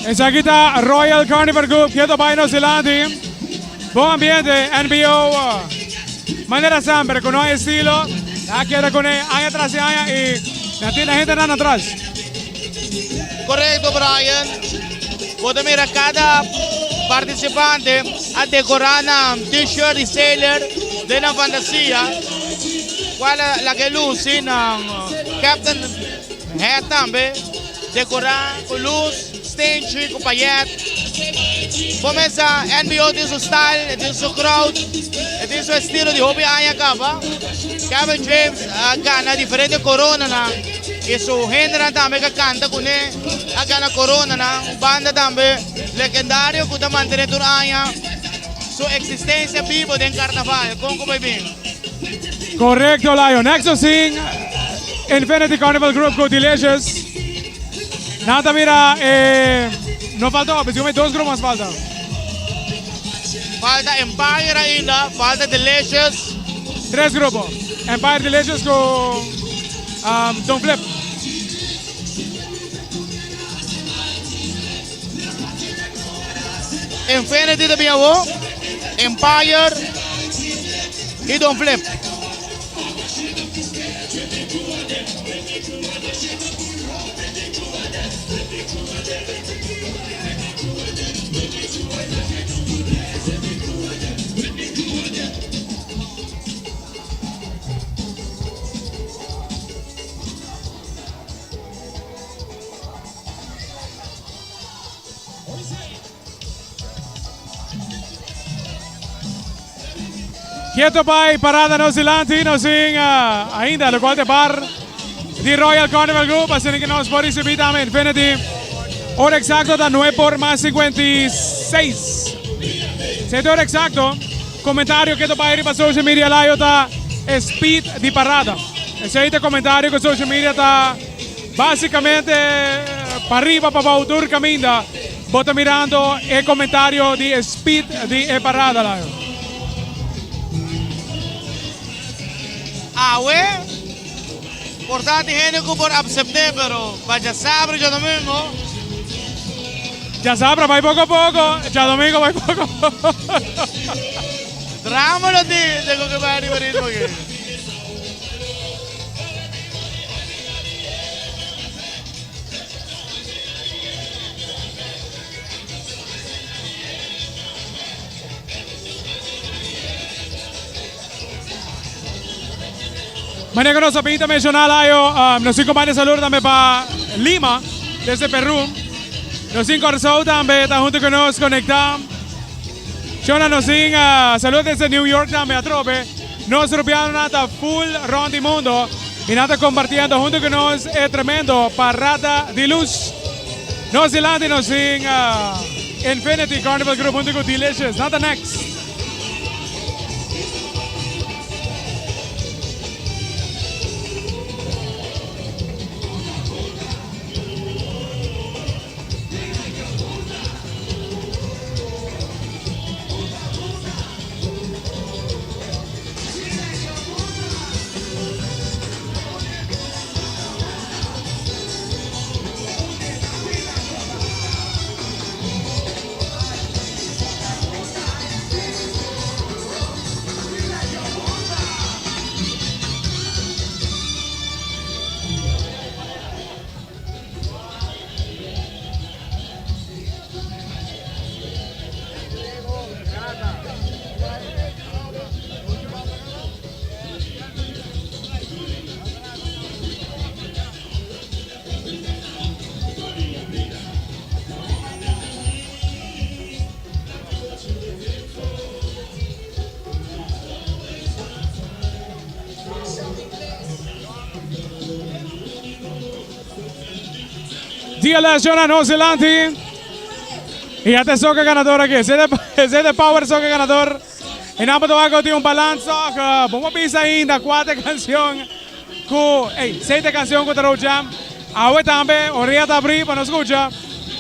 Esaki ta Royal Carnival Group ke ta bai nos dilanti. Bon ambiente, NBO manera semper ku no estilo a keda kuné aña tras di aña i nan tin e hendenan atras. Korekto Brian, bo ta mira kada partisipante a dekorá nan t-shirt di sailor den nan fantasia, kual laga e lusi nan captain hat tambe dekorá ku lus, stenchi ku payet. Bo mesa NBO tin su style, e tin su crowd, e tin su estilo di hopi aña kaba. Kevin James a gana diferente koronanan. I su hendenan tambe ka kanta kuné a gana koronanan. Un banda tambe legendario ku ta mantené tur aña su eksistensia bibo den karnaval. Kon ku bai bin? Korekto Layo. Next nos tin Infinity Carnival Group ku Delicious. Nan ta mira e no falta hopi, segun mi dos grupo mas falta. Falta Empire ainda, falta Delicious. Tres grupo. Empire Delicious ku Don Flip. Infinity ta bin awo, Empire y Don Flip. Keto bai parada nos dilanti, nos tin ainda locual ta e bar di Royal Carnival Group, asina que nos por ricibi tambe Infinity. Ora exacto ta nueve por mas 56. Sete ora exacto. Comentario keto bai riba social media layo ta e speed di parada. Esey ta e comentario cu social media ta basicamente pariba pabou tur caminda. Bo ta mirando e comentario di e speed di e parada layo. Awe por ta tin hende cu por acepte pero pa djasabra y djadomingo. Djasabra bay poco poco, djadomingo bay poco poco. Drama lo tin den cu ke bay riba ritmo aki. Manera ku nos a bin ta menshoná layo, nos tin komanda saludo tambe pa Lima, desde Peru. Nos tin Kòrsou tambe ta huntu ku nos konektá. Shona nos tin saludo desde New York tambe atrobe. Nos rubianonan ta full rond di mundo y nan ta compartiendo hunto cu nos e tremendo Parada di Luz. Nos dilanti nos tin Infinity Carnival Group hunto cu Delicious. Nan ta next. Dia lesiona nos dilanti. Y ya ta soca ganador aki. Esey ta esey ta power soca ganador. Y nan por wak tin un balans toch. Bo por bisa ainda cua ta e cancion cu ey esey ta e cancion cu ta Road Jam. Awe tambe orea ta abri pa nos scucha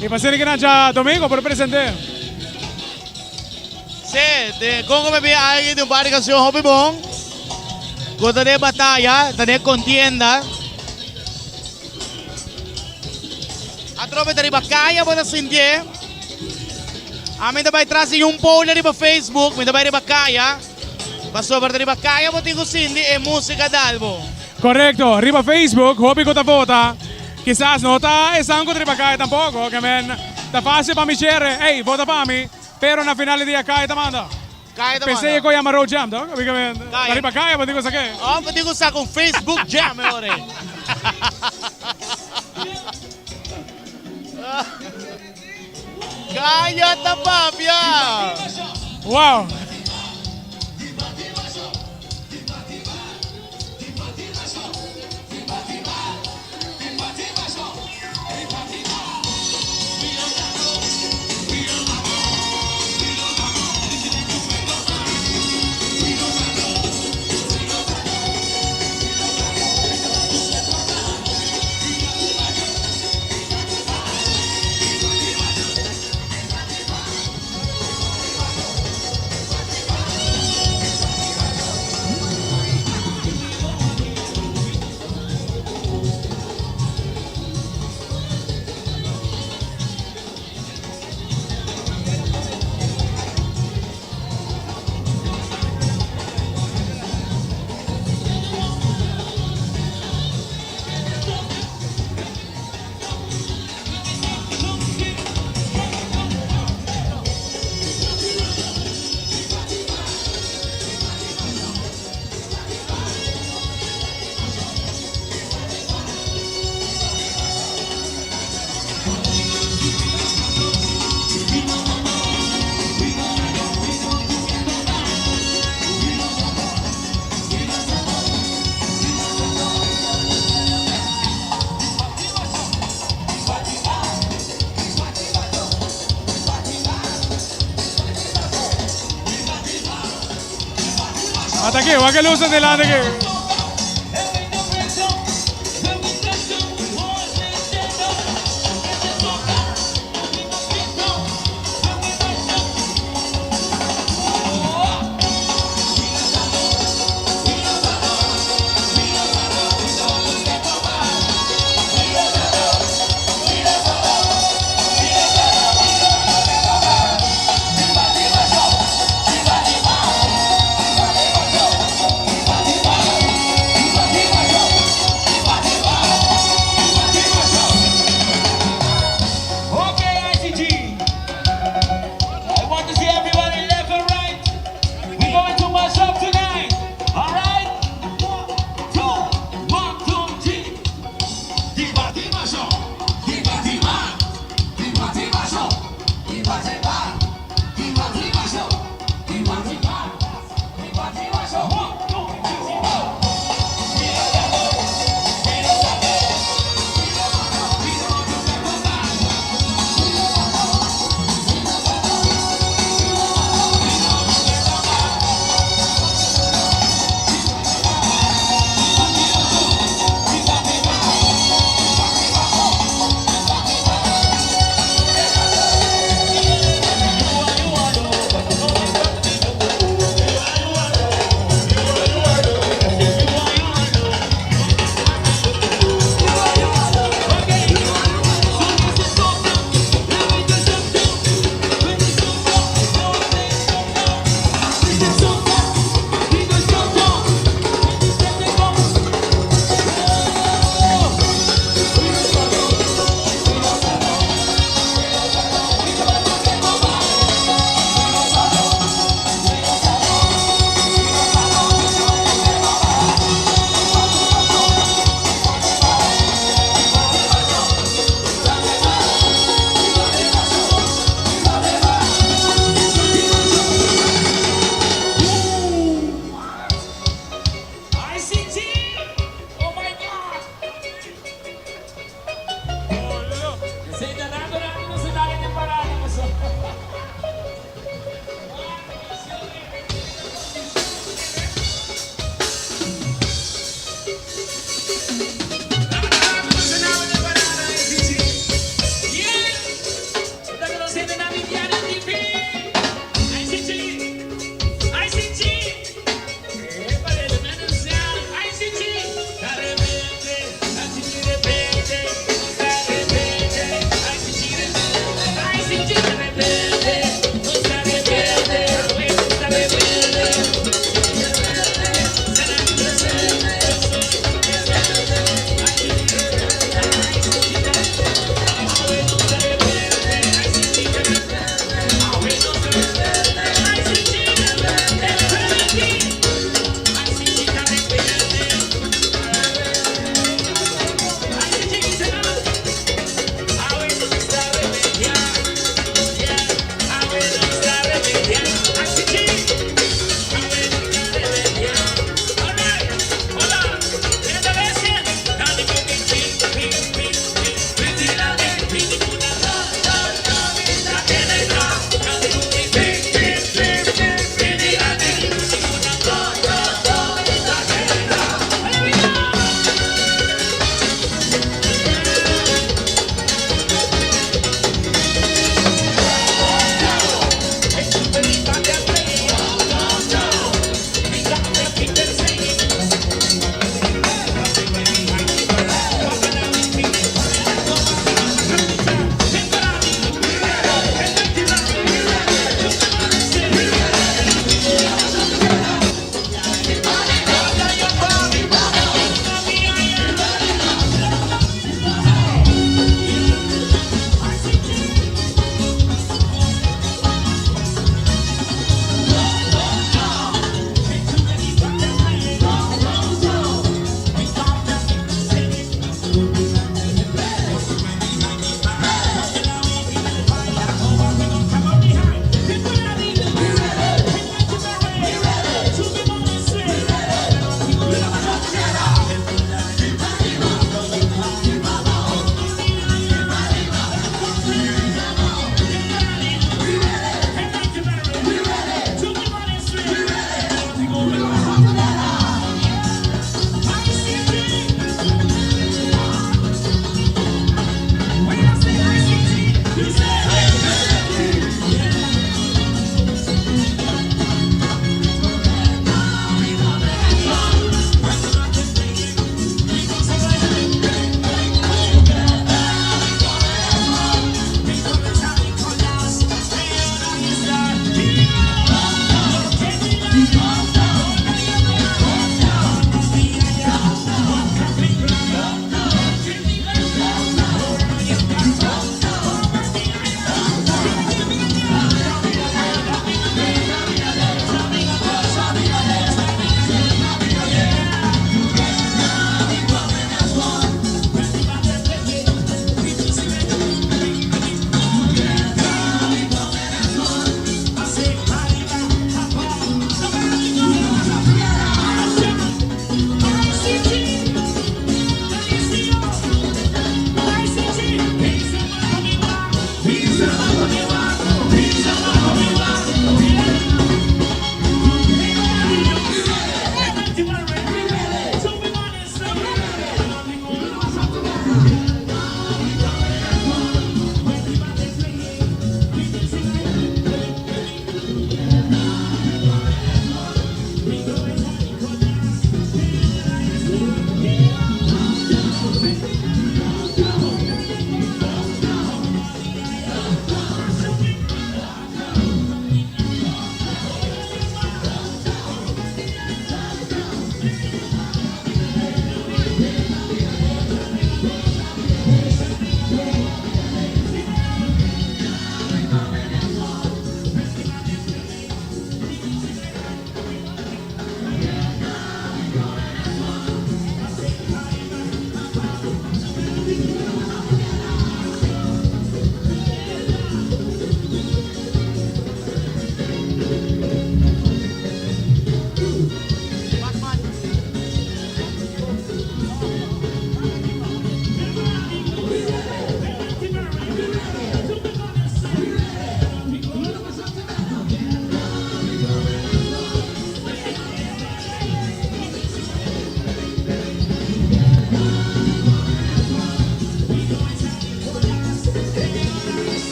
y pa asina kinan djadomingo por presente. Sí, de con cu mi bia alguien di un par di cancion hopi bon cu ta den bataya, ta den contienda. Atrobe ta riba kaya bo ta sintié. Ami ta bai tras di un poll riba Facebook, mi ta bai riba kaya, pasobra ta riba kaya bo tin ku sinti e músika dal bo. Korekto, riba Facebook hopi ku ta vota, kisas no ta esan ku ta riba kaya tampoko, ke men ta fásil pa mi chere, ey, vota pa mi, pero na final di dia kaya ta manda. Kaya ta manda. P'esei e ku yama road jam to, ke men ta riba kaya bo tin ku sa ke. Oh, bo tin ku saka un Facebook jam e ora ei. Kaya ta papia. Wow. Ata aki, wak e luz adelante aki.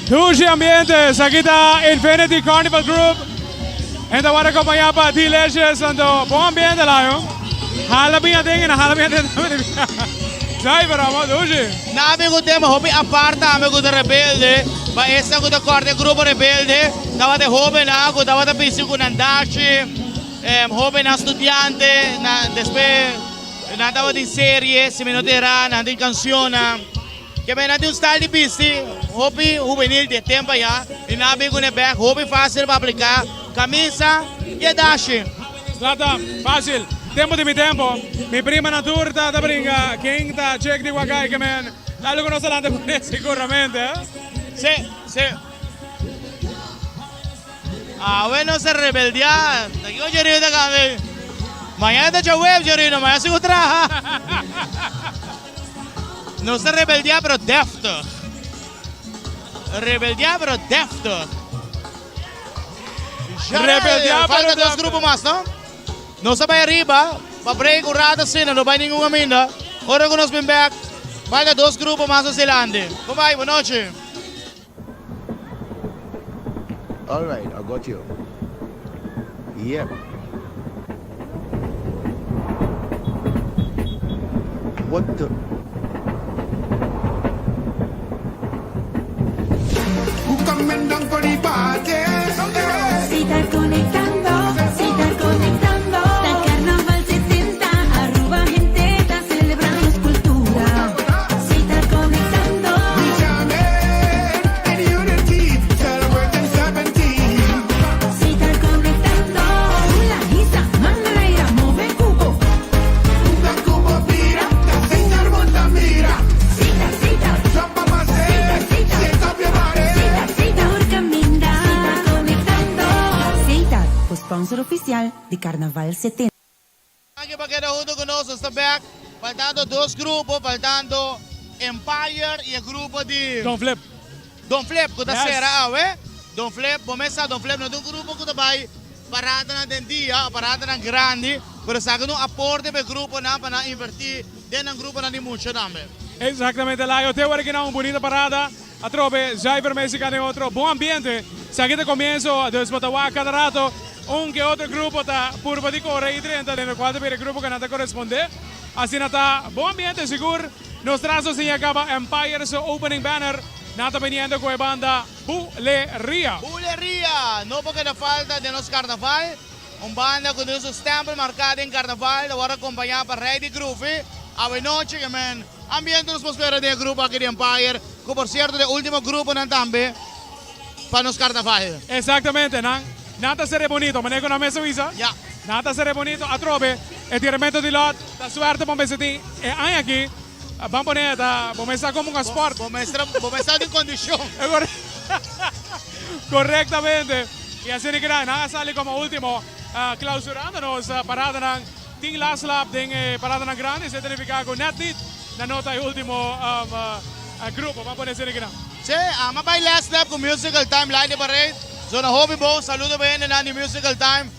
Dushi ambiente, esaki ta Infinity Carnival Group. En ta worde acompaña pa Delicious, anto bon ambiente layo. Hala bin aden y na hala bin aden tambe. Zai pero amo dushi. Na mi ku tema hopi apart tambe ku ta rebelde, pa esnan ku ta kòrda e grupo rebelde tabata e hóbennan ku tabata bisti ku nan dashi, hóbennan studiante, nan despues nan tabatin serie si mi no ta erá, nan tin kanshonnan. Ke men nan tin un style di bisti hopi hubenil di e tempo aya y nan a bin cu ne bek hopi facil pa aplica camisa y e dashi. Plata facil. Tempo di mi tempo. Mi prima nan tur ta ta brinca ken ta check di wak ke men algo cu nos ta lanta cune seguramente. Si, si. Awe nos a rebeldia. Ta kico Jerino ta cambia? Mañana ta djaweps Jerino, mañana sigu traha. Nos ta rebeldia pero deftig. Rebeldia pero deftig. Rebeldia pero Falta dos deftig. grupo mas, no? Nos ta bai ariba pa break un rato asina, no bai ningun caminda. Ora cu nos bin bek, falta dos grupo mas nos dilanti. Con bai? Bon nochi. All right, I got you. Yep. What the? Who coming down for the party? Si ta conectando, si ta conectando. Ta Carnaval 70, Aruba hende ta celebra nos cultura. Si ta conectando. We jamming in unity, celebrating 70. Si ta conectando. Hula, hisa, mangalaira, move cubo. Unda cubo bira, ta monta mira. Sita, sita. Jump up and say, shake up your body. Sita, sita. Tur caminda. Si ta conectando. Sita, sponsor oficial di Carnaval 70. Danki pa keda hunto cu nos, nos ta bek faltando dos grupo, faltando Empire y e grupo di Don Flip. Don Flip cu ta Yes. cera awe. Don Flip, bo mes sa Don Flip no ta un grupo cu ta bay paradanan den dia o paradanan grandi, pero esaki ta un aporte pa e gruponan pa nan inverti den nan gruponan di mucha tambe. Exactamente Layo, te ora ki nan un bunita parada atrobe zuiver Mexica den otro bon ambiente. Esaki ta comienzo, dus bo ta wak cada rato un ke otro grupo ta purba di core y drenta den locual ta bira e grupo cu nan ta corresponde. Asina ta bon ambiente sigur. Nos tras nos tin ya caba Empire su opening banner. Nan ta biniendo cu e banda Buleria. Buleria! No por keda falta den nos carnaval. Un banda cu tin su stempel marca den carnaval ta worde acompaña pa Rey di Groovy. Awe nochi ke men ambiente nos por spera den e grupo aki di Empire, cu por cierto ta e ultimo gruponan tambe pa nos carnaval. Exactamente, nan nan ta sere bonito, manera cu nan mes a bisa. Ya. Nan ta sere bonito atrobe e tiramento di lot ta suerte pa mester tin e aña aki. Ban pone ta bo mester como un sport. Bo mester bo mester tin condicion. Correctamente. Y asina ki nan a sali como ultimo clausurando nos paradanan. Tin last lap den e paradanan grandi, esey ta nifica cu net niet nan no ta e ultimo grupo. Ban pone asina ki nan. Sí, ama bay last lap cu Musical Time Light di Parade. Zona hopi bon. Saludo pa hendenan di Musical Time.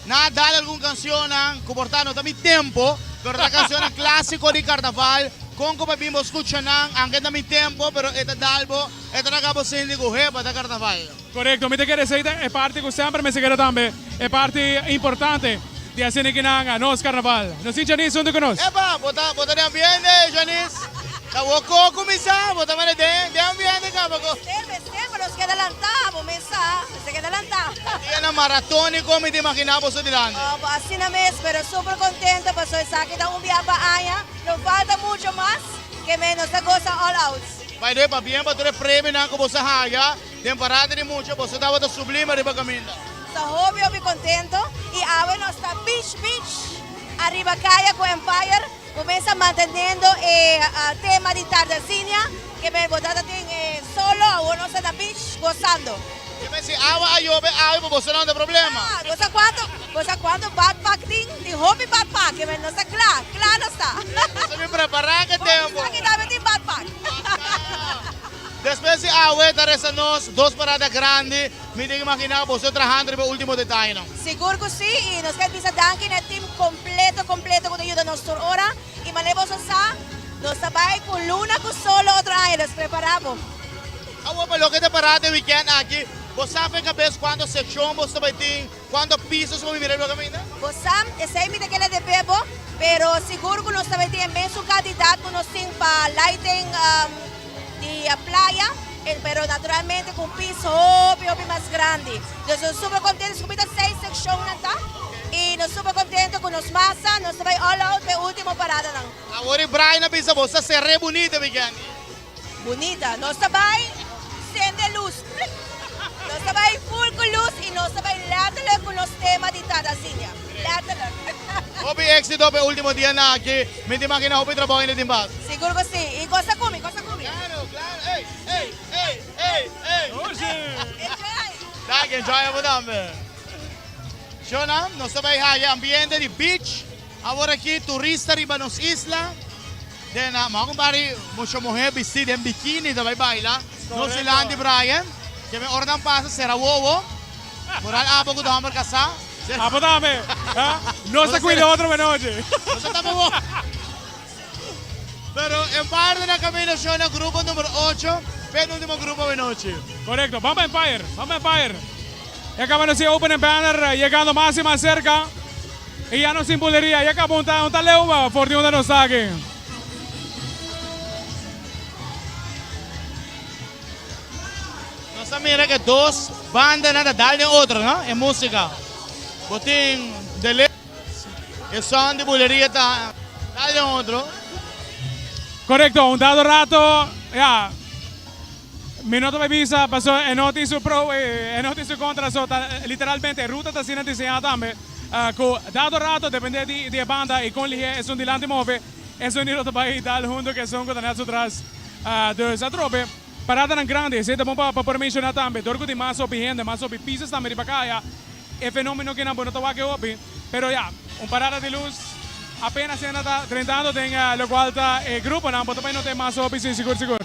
Nan a dal algun cancionnan cu por ta no ta mi tempo, pero ta cancionnan clasico di carnaval. Con cu pa bin bo scucha nan, aunke ta mi tempo, pero e ta dal bo, e ta laga bo sinti cu hepa ta carnaval. Corecto, mi ta kere esey ta e parti cu semper mester keda tambe, e parti importante di asina ki nan nos carnaval. Nos tin Janice hunto cu nos. Epa, bo ta bo ta den ambiente, Janice. Ta bo co cuminsa, bo ta manda den den ambiente caba co. Mester, mester, pa nos keda lanta, bo mes sa. Mester keda lanta. Dianan maratóniko mi ta imaginá boso dilanti. Oh, bo asina mes, pero super contento paso esaki ta un bia pa aña, no falta mucho mas, ke men nos ta gosa all out. By the way, pabien pa tur e premionan ku boso a haya den parada di mucha, boso tabata sublime riba kaminda. Nos ta hopi hopi contento y awe nos ta beach beach ariba caya cu Empire, bo mes ta manteniendo e tema di Tardazinia. Ke men bo tata tin e solo, awor nos ta na beach gozando. Ke men si awa a yobe awe pa boso no ta problema. Ah, bo sa cuanto, bo sa cuanto badpak tin? Tin hopi badpak, ke men nos ta cla, cla nos ta. Boso bin prepara ke tempo. Bo sa ki tambe tin badpak. Despues di awe ta resta nos dos parada grandi, mi tin imagina boso trahando riba e ultimo detayenan. Sigur cu si, y nos kier bisa danki na e team completo completo cu ta yuda nos tur ora. Y manera boso sa, nos ta bay cu luna cu solo otro aña, dus prepara bo. Awor pa loke ta pará den weekend aki, bo sa fe kabes kuantu sekshon bo ta bai tin, kuantu pisos bo mira riba kaminda? Bo sa, esei mi ta keda debe bo, pero sigur ku nos ta bai tin e mesun kantidat ku nos tin pa lighting di playa, pero naturalmente ku un pis hopi hopi mas grandi. Dus nos super kontento, ku mi ta seis sekshonnan ta, i nos super kontento ku nos masa, nos ta bai all out pa e ultimo paradanan. Awor e Brian a bisa bo sa ser'é bunita e weekend. Bunita. Nos ta bai sende lus. Nos ta bai full ku lus i nos ta bai letterlijk ku nos tema di Tadazinia. Letterlijk. Hopi éxito pa e último dianan aki. Mi ta imagina hopi trabou ainda tin pas. Sigur ku si. I gosa ku mi, gosa ku mi. Claro, claro. Ey, ey, ey, ey, ey. Enjoy! Danki, enjoy abo tambe. Shona, nos ta bai haya ambiente di beach. Awor aki turista riba nos isla. Den a m'a kumpari mucha muhé bistí den bikini ta bai baila. Nos dilanti Brian, ke mi ora nan pasa sera wowo. Moral abo ku ta hòmber kasá. Abo tambe, ha? Nos ta kuida otro menochi. Nos ta tapa wowo. Pero Empire ta na kaminda shon na grupo number ocho, penultimo grupo menochi. Korekto. Ban pa Empire. Ban pa Empire. E kaba nos e opening banner yegando mas i mas serka. Y ya no sin buleria, ya caba un ta un ta leu for di unda nos ta aki. Nos a mira ke dos bandanan ta dal den otro, no? E musica. Bo tin de le e son di buleria ta dal den otro. Correcto, un dado rato, ya. Mi no ta bay bisa paso e no tin su pro e no tin su contra so ta literalmente e ruta ta asina diseña tambe cu dado rato depende di e banda y con lihe esun dilanti move esun di lo ta bay dal hunto cu esun cu ta net su tras dus atrobe paradanan grandi esey ta bon pa por menciona tambe dor cu tin mas hopi hende mas hopi pisas tambe riba caya e fenomeno kinan bo no ta wak e hopi pero ya un parada di luz apenas hende ta drentando den locual ta e gruponan bo ta bay nota e mas hopi si sigur sigur.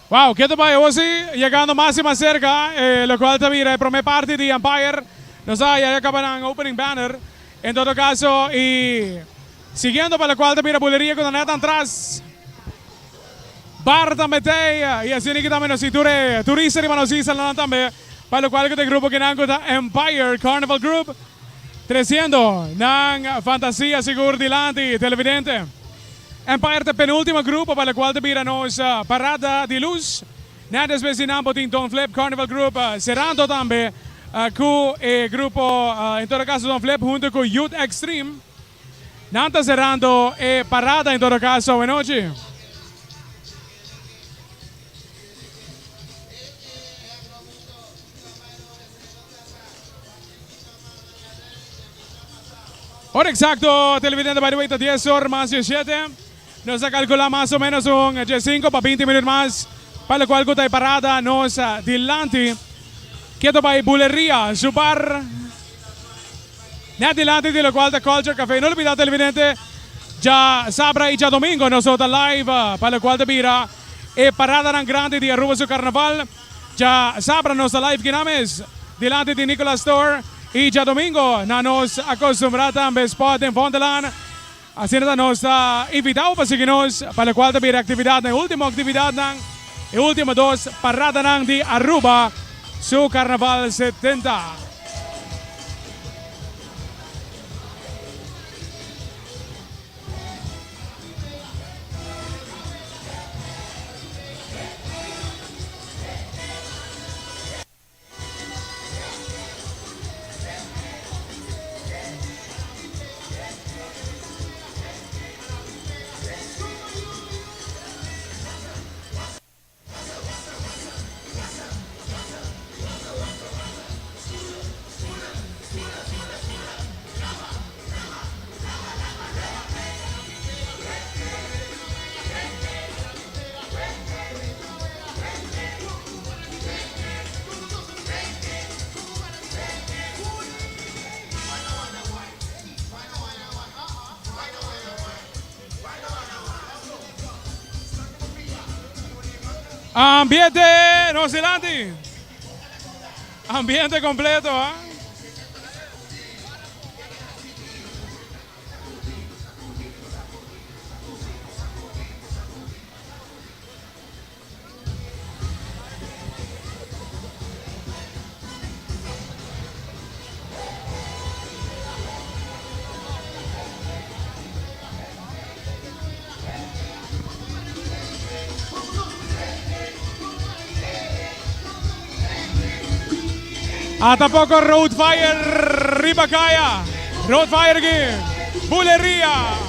Wow, ke ta bai awor si, yegando mas y mas cerca, eh, locual ta bira e prome parti di Empire. Nos a ya caba nan opening banner. En todo caso, y siguiendo pa locual ta bira buleria cu ta net antras. Bar tambe t'ey, y asina ki tambe nos si tur e turista riba nos islanan tambe, pa locual cu ta e grupo kinan cu ta Empire Carnival Group, treciendo nan fantasia sigur dilanti televidente. Empire ta penultimo grupo pa locual ta bira nos parada di luz. Net despues di nan bo tin Don Flip Carnival Group cerando tambe cu e grupo, en todo caso Don Flip hunto cu Youth Extreme. Nan ta cerando e parada en todo caso awenochi. Hora exacto, televidente, by the way, ta 10 or mas 17. Nos a calcula mas o menos un 15 pa 20 minuut mas, pa locual cu ta e parada nos dilanti. Keto bay Buleria, su bar net dilanti di locual ta Culture Café. No olbida, televidente, dja sabra y dja domingo nos lo ta live pa locual ta bira e paradanan grandi di Aruba su Carnaval. Dja sabra nos ta live kina mes dilanti di Nicolas Store y djadomingo na nos acostumbra tambe spot den Vondelaan. Asina ta nos ta invita bo pa sigui nos pa locual ta bira actividadnan, e ultimo actividadnan, e ultimo dos paradanan di Aruba su Carnaval 70. Ambiente nos dilanti. Ambiente completo, ah. Ata poko Road Fire riba kaya. Road Fire aki. Buleria.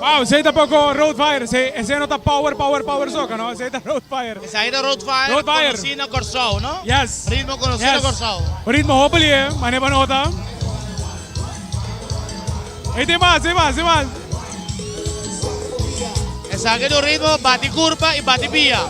Wow, esey ta poco Road Fire. Esey, esey no ta power, power, power soca, no? Esey ta Road Fire. Esey ta Road Fire, Road Fire. conoci na Corsou, no? Yes. Ritmo conoci na Yes. Corsou. Ritmo hopi lie, mane pa nota. Ey, tin mas, tin mas, tin mas. Esaki ta un ritmo bati curpa y bati pia.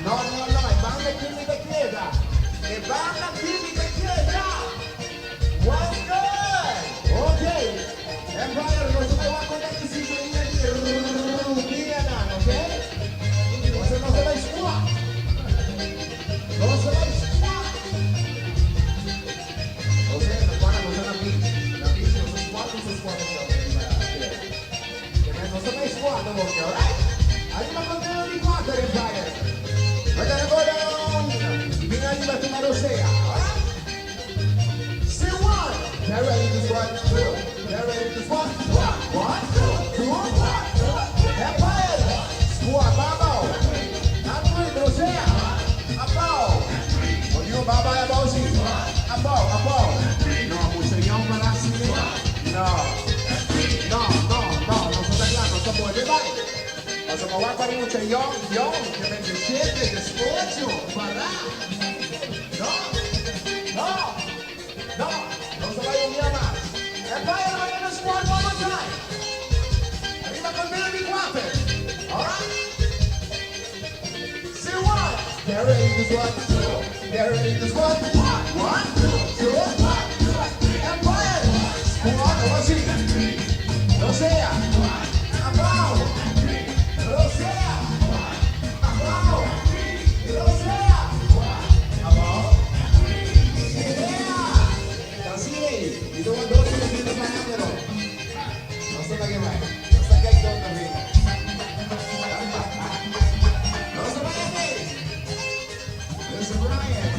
No, no, no, e banda aki mi ta keda. E banda aki mi ta keda. What's good? Ok. Empire, nos ta bai wak con ta e sintonia di rubianan, ok? Nos nos ta bai squat. Nos ta bai squat. Ok, nos para, nos ta na beach. Na beach nos ta squat, nos ta squat nos ta riba tera. Nos ta bai squat awor, alright? Ariba conteo di cuater, Empire. We're gonna go down. Bin ariba tuma rosea, alright? Say one. Get ready to squat. Two. Get ready to squat. One, two, Empire. Squat, abou. And three, rosea. Abou. Continue, bye bye, abou, si. Abou, abou. No, mucho young para asina. No. No, no, no, no ta cla, no ta bolbe bay. Paso pa wak para mucha young, young, ke men 17, 18, para. No, no, no, no ta bay un dia mas. Empire, we're gonna squat one more time. Ariba conteo di cuater. Alright? Say one. Get ready to squat. Two. Get ready to squat. One, two, Empire. Squat, asina. Rosea. Abou. Rosea. Abou. Rosea. Abou. Yeah. Asina. Y tu dos minutos pa pero. Nos ta bay. Nos ta kijk doon na weer. Nos ta bay. Mr. Brian.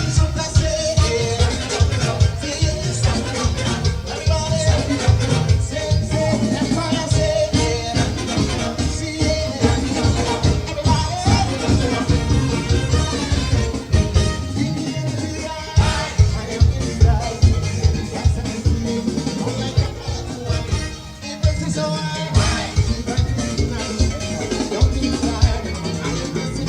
Es un placer. Fiesta. Everybody. Say, say, Empire, say, yeah. Everybody. Give me energy. I am inside. So I don't be tired. I am blessed.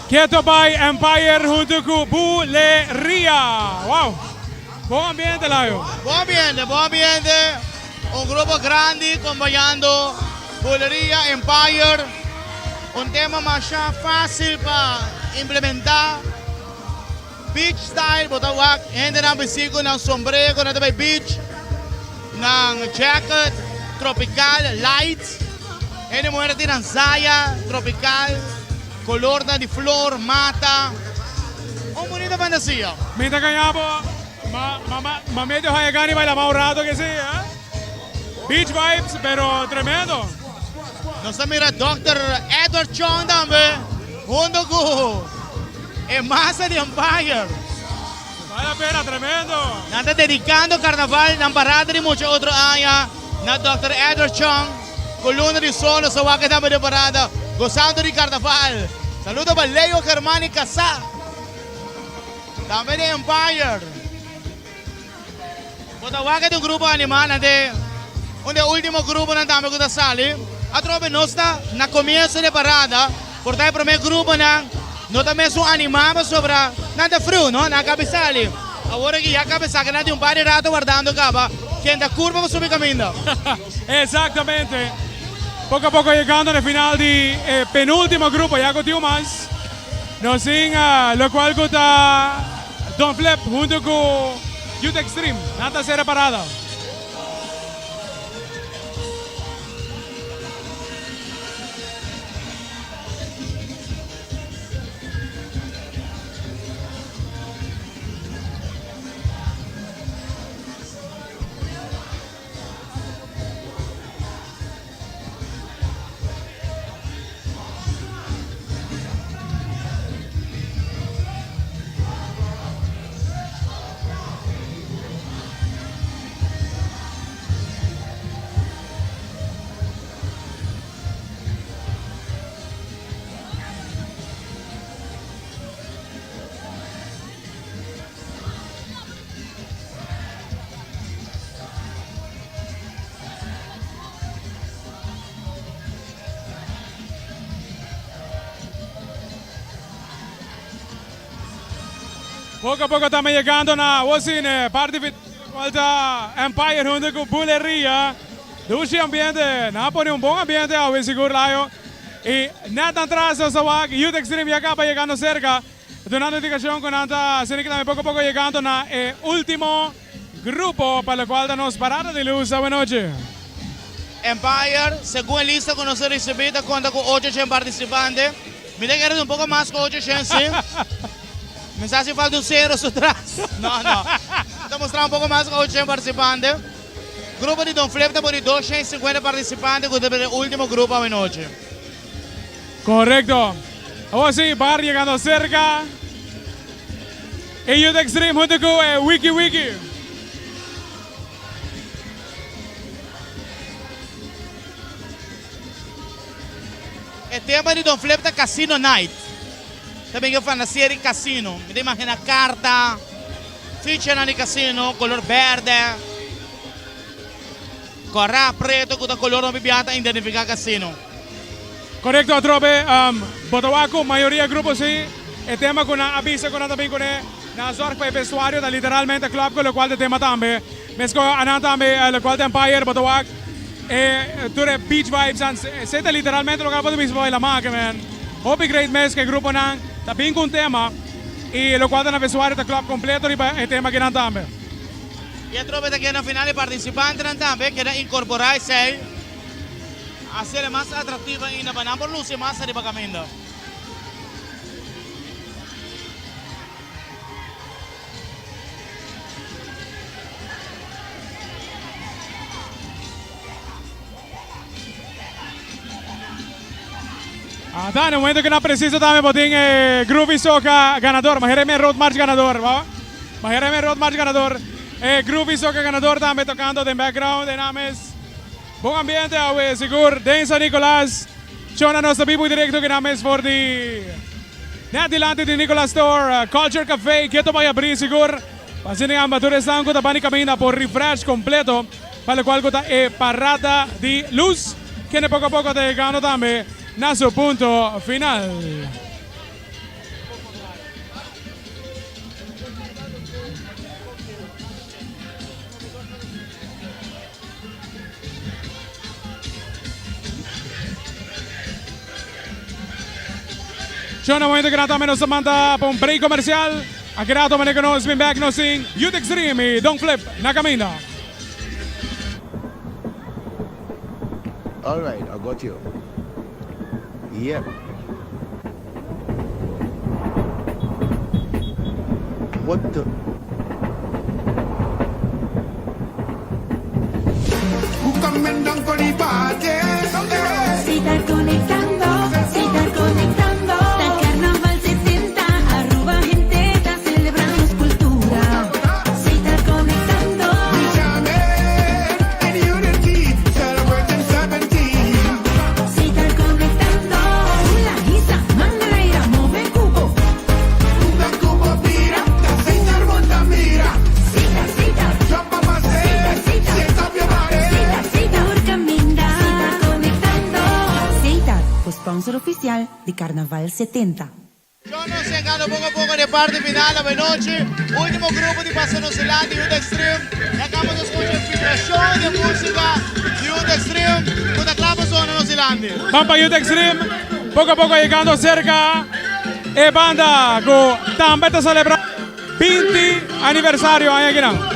Keto bay Empire hunto cu Buleria. Wow! Bon ambiente, Layo. Bon ambiente, bon ambiente. Un grupo grandi acompañando Buleria Empire. Un tema masha fácil pa implementá. Beach style, bo ta wak hendenan bisti ku nan sombrero ku nan ta bai beach, nan jacket tropical light. Hende muher ta tin nan saya tropical, colornan di flor, mata. Un bunita fantasia. Mi ta gaña bo, ma ma ma medio haya gana di baila mas un rato ke si, eh. Beach vibes, pero tremendo. Nos ta mira Dòkter Edward Chong tambe hunto ku e masa di Empire. Vale la pena, tremendo. Nan ta dedikando karnaval nan parada di mucha otro aña na Dòkter Edward Chong. Ku luna di sol nos ta wak e tambe den parada gosando di karnaval. Saludo pa Leo Germani kasá tambe di Empire. Bo ta wak di un grupo animal nan te un di e ultimo gruponan tambe ku ta sali. Atrobe nos ta na komienso di e parada, por ta e prome gruponan no ta mesun animá pasobra nan ta friu, no? Nan a kabe sali. Awor aki ya kabe saka nan tin un par di rato wardando kaba ken ta kurpa pa subi kaminda. Exactamente. Poco a poco yegando na e final di e penultimo grupo, ya ku tin un mas. Nos tin lokual ku ta. Don Flip hunto cu Youth Extreme na tercera parada. Poco a poco tamo yegando na Wosine, parti final ta Empire hunto cu Buleria. Dushi ambiente, nan a pone un bon ambiente awe sigur Layo. Y net atras nos ta wak Youth Extreme ya caba yegando cerca, dunando indicacion cu nan ta asina ki tambe poco a poco yegando na e ultimo Grupo pa locual ta nos parada di luz awenochi. Empire, segun e lista cu nos a ricibi, ta conta cu 800 participante. Mi ta kere un poco mas cu 800, si. Mi sa si falta un cero su tras. No, no. Ta mustra un poco mas cu 800 participante. Grupo di Don Flip ta pone 250 participante cu ta bira e ultimo grupo awenochi. Correcto. Awor si, bar yegando cerca. E Youth Extreme hunto cu e Wiki Wiki. E tema di Don Flip ta Casino Night. Ta bin e fantasia di casino. Mi ta imagina carta, fichanan di casino, color berde, cora, preto cu ta color hopi bia ta identifica casino. Korekto atrobe, bo ta wak ku mayoria grupo si e tema ku nan a bisa ku nan ta bin kuné nan a zòrg pa e vestuario ta literalmente klòp ku lokual ta e tema tambe. Meskos anan tambe lokual ta Empire bo ta wak e tur e beach vibes an esei ta literalmente lokual bo ta bisa pa bai laman ke men. Hopi great mes ku e gruponan ta bin ku un tema i lokual ta na vestuario ta klòp kompleto riba e tema kinan tambe. I atrobe ta keda na final e partisipantenan tambe keda inkorporá esei. Hacer mas atractivo ainda pa nan por luci mas ariba caminda. Ata, na momento que na preciso tambe bo tin e Groovy Soca ganador. Ma Jeremy Road March ganador, ba? Ma Jeremy Road March ganador. E Groovy Soca ganador tambe tocando den background den ames. Bon ambiente awe sigur den San Nicolas. Chona nos ta bibu directo ki nan mes for di net dilanti di Nicolas Store, Culture Cafe ke ta bai abri sigur. Pa asina e amba tur esnan ku ta bani kaminda por refresh completo pa lokual ku ta e parada di luz kende poko a poko ta yegando tambe na su punto final. Sho na momento kina tambe nos ta manda pa un break comercial. Aki rato mane ku nos bin bek nos tin Youth Extreme y Don Flip na caminda. All right, I got you. Yep. What the? Si ta conectando, si ta conectando. Ta Carnaval 70, Aruba hende ta celebra nos cultura. Si ta conectando. Si ta conectando. Hula, hisa, manera, move cubo. Sita, sita. Sita, sita. Sita, sita. Tur caminda. Si ta conectando. Sita, sponsor oficial di Carnaval 70. Nos yegando poco a poco na e parti final di anochi. Ultimo grupo di pasa nos dilanti, Youth Extreme. Ya caba di scucha e filtracion di musica di Youth Extreme cu ta cla pa sona nos dilanti. Ban pa Youth Extreme, poco a poco yegando cerca e banda cu tambe ta celebra 20 aniversario aña akinan.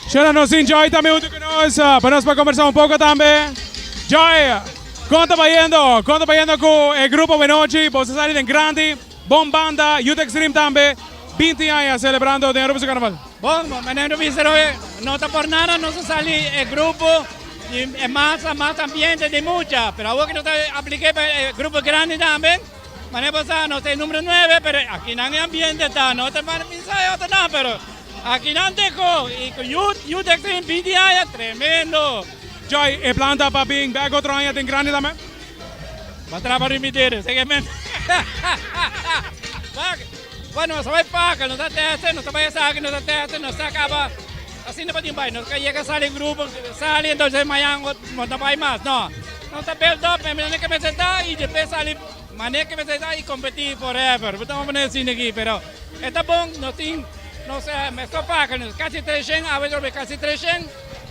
Shona nos tin Joy tambe hunto cu nos pa nos por conversa un poco tambe. Joy, con ta bayendo? Con ta bayendo cu e grupo Wenochi? Boso sali den grandi, bon banda, Youth Extreme tambe, 20 aña celebrando den Aruba su Carnaval. Bon, manera mi bisa no ta por nada nos a sali e grupo y e mas mas ambiente di mucha, pero awor cu nos ta aplica pa e grupo grandi tambe, manera bo sa nos ta e numero nuebe, pero aki nan e ambiente ta, no ta bisa e otro nan, pero aki nan te ko y cu Youth, Youth Extreme 20 aña, tremendo. Joy, e plan ta pa bin bek otro aña den grandi tambe? Bo a traba riba mi dedo, esaki men. Bueno, nos a bai paka, nos a teste, nos a bai esaki, nos a teste, nos a kaba asina pa tin bai. Nos ka yega sali grupo, sali entonces mañan no ta bai mas. No, nos ta build up, manera ke mester ta y despues sali manera ke mester ta y competi forever. Bo ta pone asina aki, pero e ta bon, nos tin, nos mester paka, nos kasi treshen, awe trobe kasi treshen,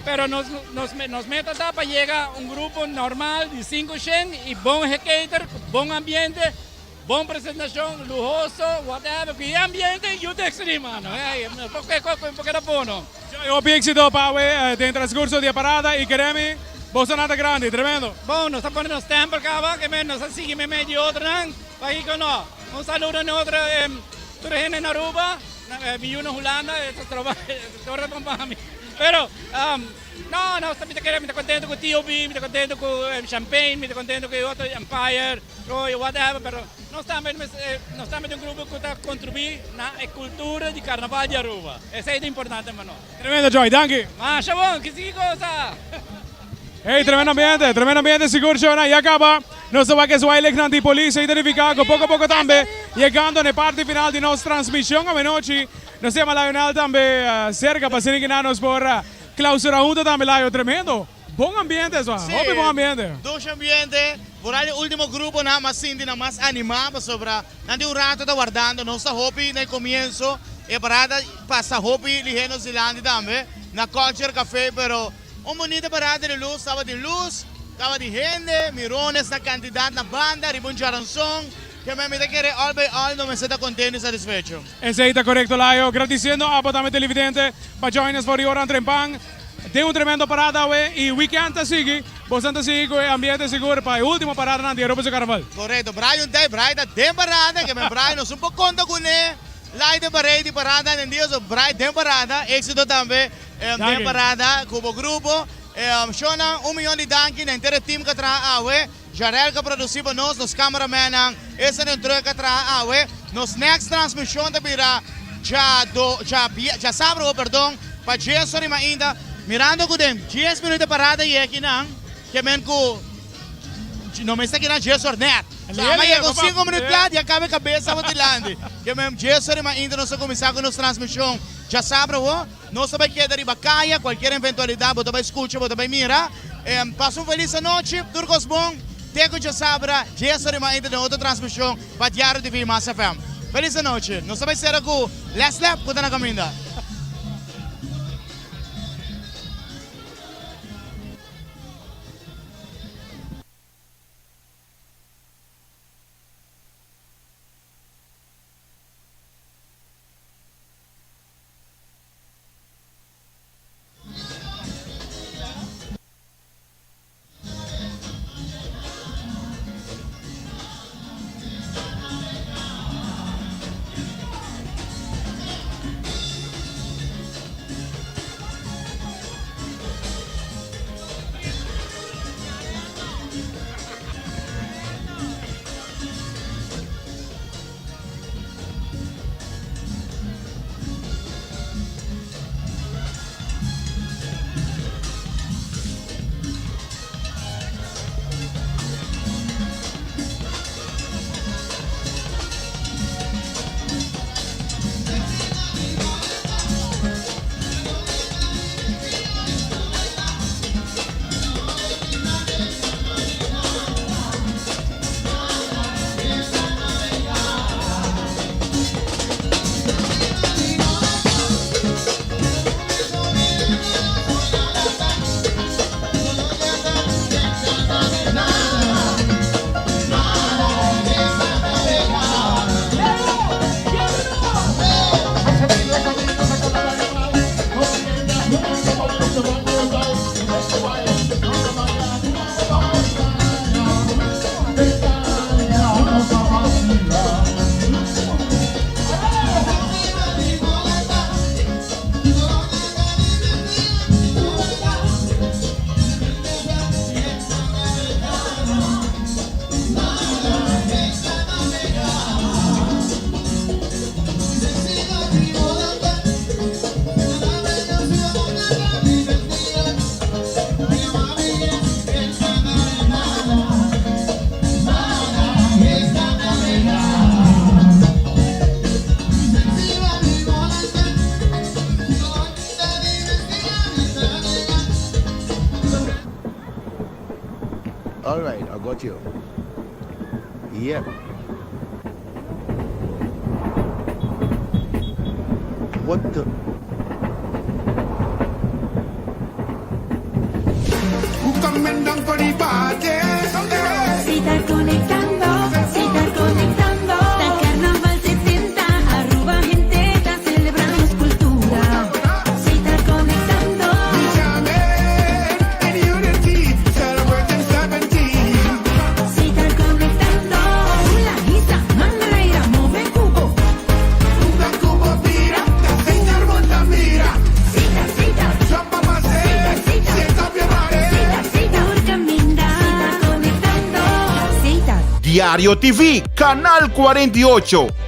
pero nos nos nos meta ta pa yega un grupo normal di sinkoshen y bon hecater, bon ambiente. Bon presentacion, luhoso, whatever, cu e ambiente Youth Extreme, mano. Ey, porque porque ta bono. Joy, hopi exito pa awe den transcurso di e parada y keremi boso nan ta grandi, tremendo. Bon, nos ta pone nos stempel caba, ke men nos a sigui meimei di otronan, pakico no? Un saludo na otro tur hende na Aruba. Mi yu na Hulanda, e ta stroba, e ta stroba pa mami. Pero, no, no, mi ta kere, mi ta contento cu TOB, mi ta contento cu Champagne, mi ta contento cu e otro Empire, Royal, whatever, pero nos tambe, nos tambe ta un grupo cu ta contribui na e cultura di Carnaval di Aruba. Esey ta importante pa nos. Tremendo Joy, danki. Masha bon, ki sigui goza. Hey, tremendo ambiente, tremendo ambiente sigur shona. Ya caba nos ta wak e zwaailichtnan di polis a identifica cu poco poco tambe yegando na e parti final di nos transmision awenochi. Nos yama Lionel tambe cerca pa asina kina nos por clausura hunto tambe Lio. Tremendo bon ambiente zwa, hopi bon ambiente. Dushi ambiente, por al e ultimo gruponan mas sinti nan mas anima pasobra nan tin un rato ta wardando. Nos ta hopi na e comienzo, e parada pasa hopi lihe nos dilanti tambe na Culture Cafe pero. Un bunita parada di lus tabatin lus, tabatin hende, mirones na kantidat na banda riba un djaranson, ke men mi ta kere all by all no mester ta kontento i satisfecho. Esei ta korekto Layo, gradisiendo abo tambe televidente pa join nos for di ora Trempan den un tremendo parada awe i weekend ta sigui, bosan ta sigui ku e ambiente sigur pa e ultimo paradanan di Aruba su Carnaval. Korekto, Brian ta e Brian ta den parada, ke men Brian nos un por konta kuné, Lai den parei di parada den dia so Brian den parada, éxito tambe. Den parada ku bo grupo. Shownan, un miyon di danki na henter e team ku a traha awe. Jarel ku a produsi pa nos, nos cameramannan, esnan den truck a traha awe. Nos next transmishon ta bira djasabra, oh perdon, pa djes ora i mainta. Mirando ku den djes minuut e parada yega akinan, ke men ku no mester kinan djes or nèt. So ama yega un sinku minuut plat ya kaba e kabes tabata dilanti. Ke men djes ora i mainta nos ta kuminsá ku nos transmishon djasabra awo. Nos ta bai keda riba kaya, kualkier eventualidat bo ta bai skucha, bo ta bai mira. Pasa un felis anochi, tur kos bon. Te ku djasabra, djes ora i mainta den otro transmishon pa Diario TV Mas FM. Felis anochi. Nos ta bai sera ku Last Lap ku ta na kaminda. All right, I got you. Yep. What the? Who coming down for the party? Si ta conectando, si ta conectando. Ta Carnaval 70, Aruba hende ta celebra nos cultura. Si ta conectando. We jamming in unity, celebrating 70. Si ta conectando. Hula, hisa, man laira, move cubo. Hunga cubo bira. Diario TV, Canal 48.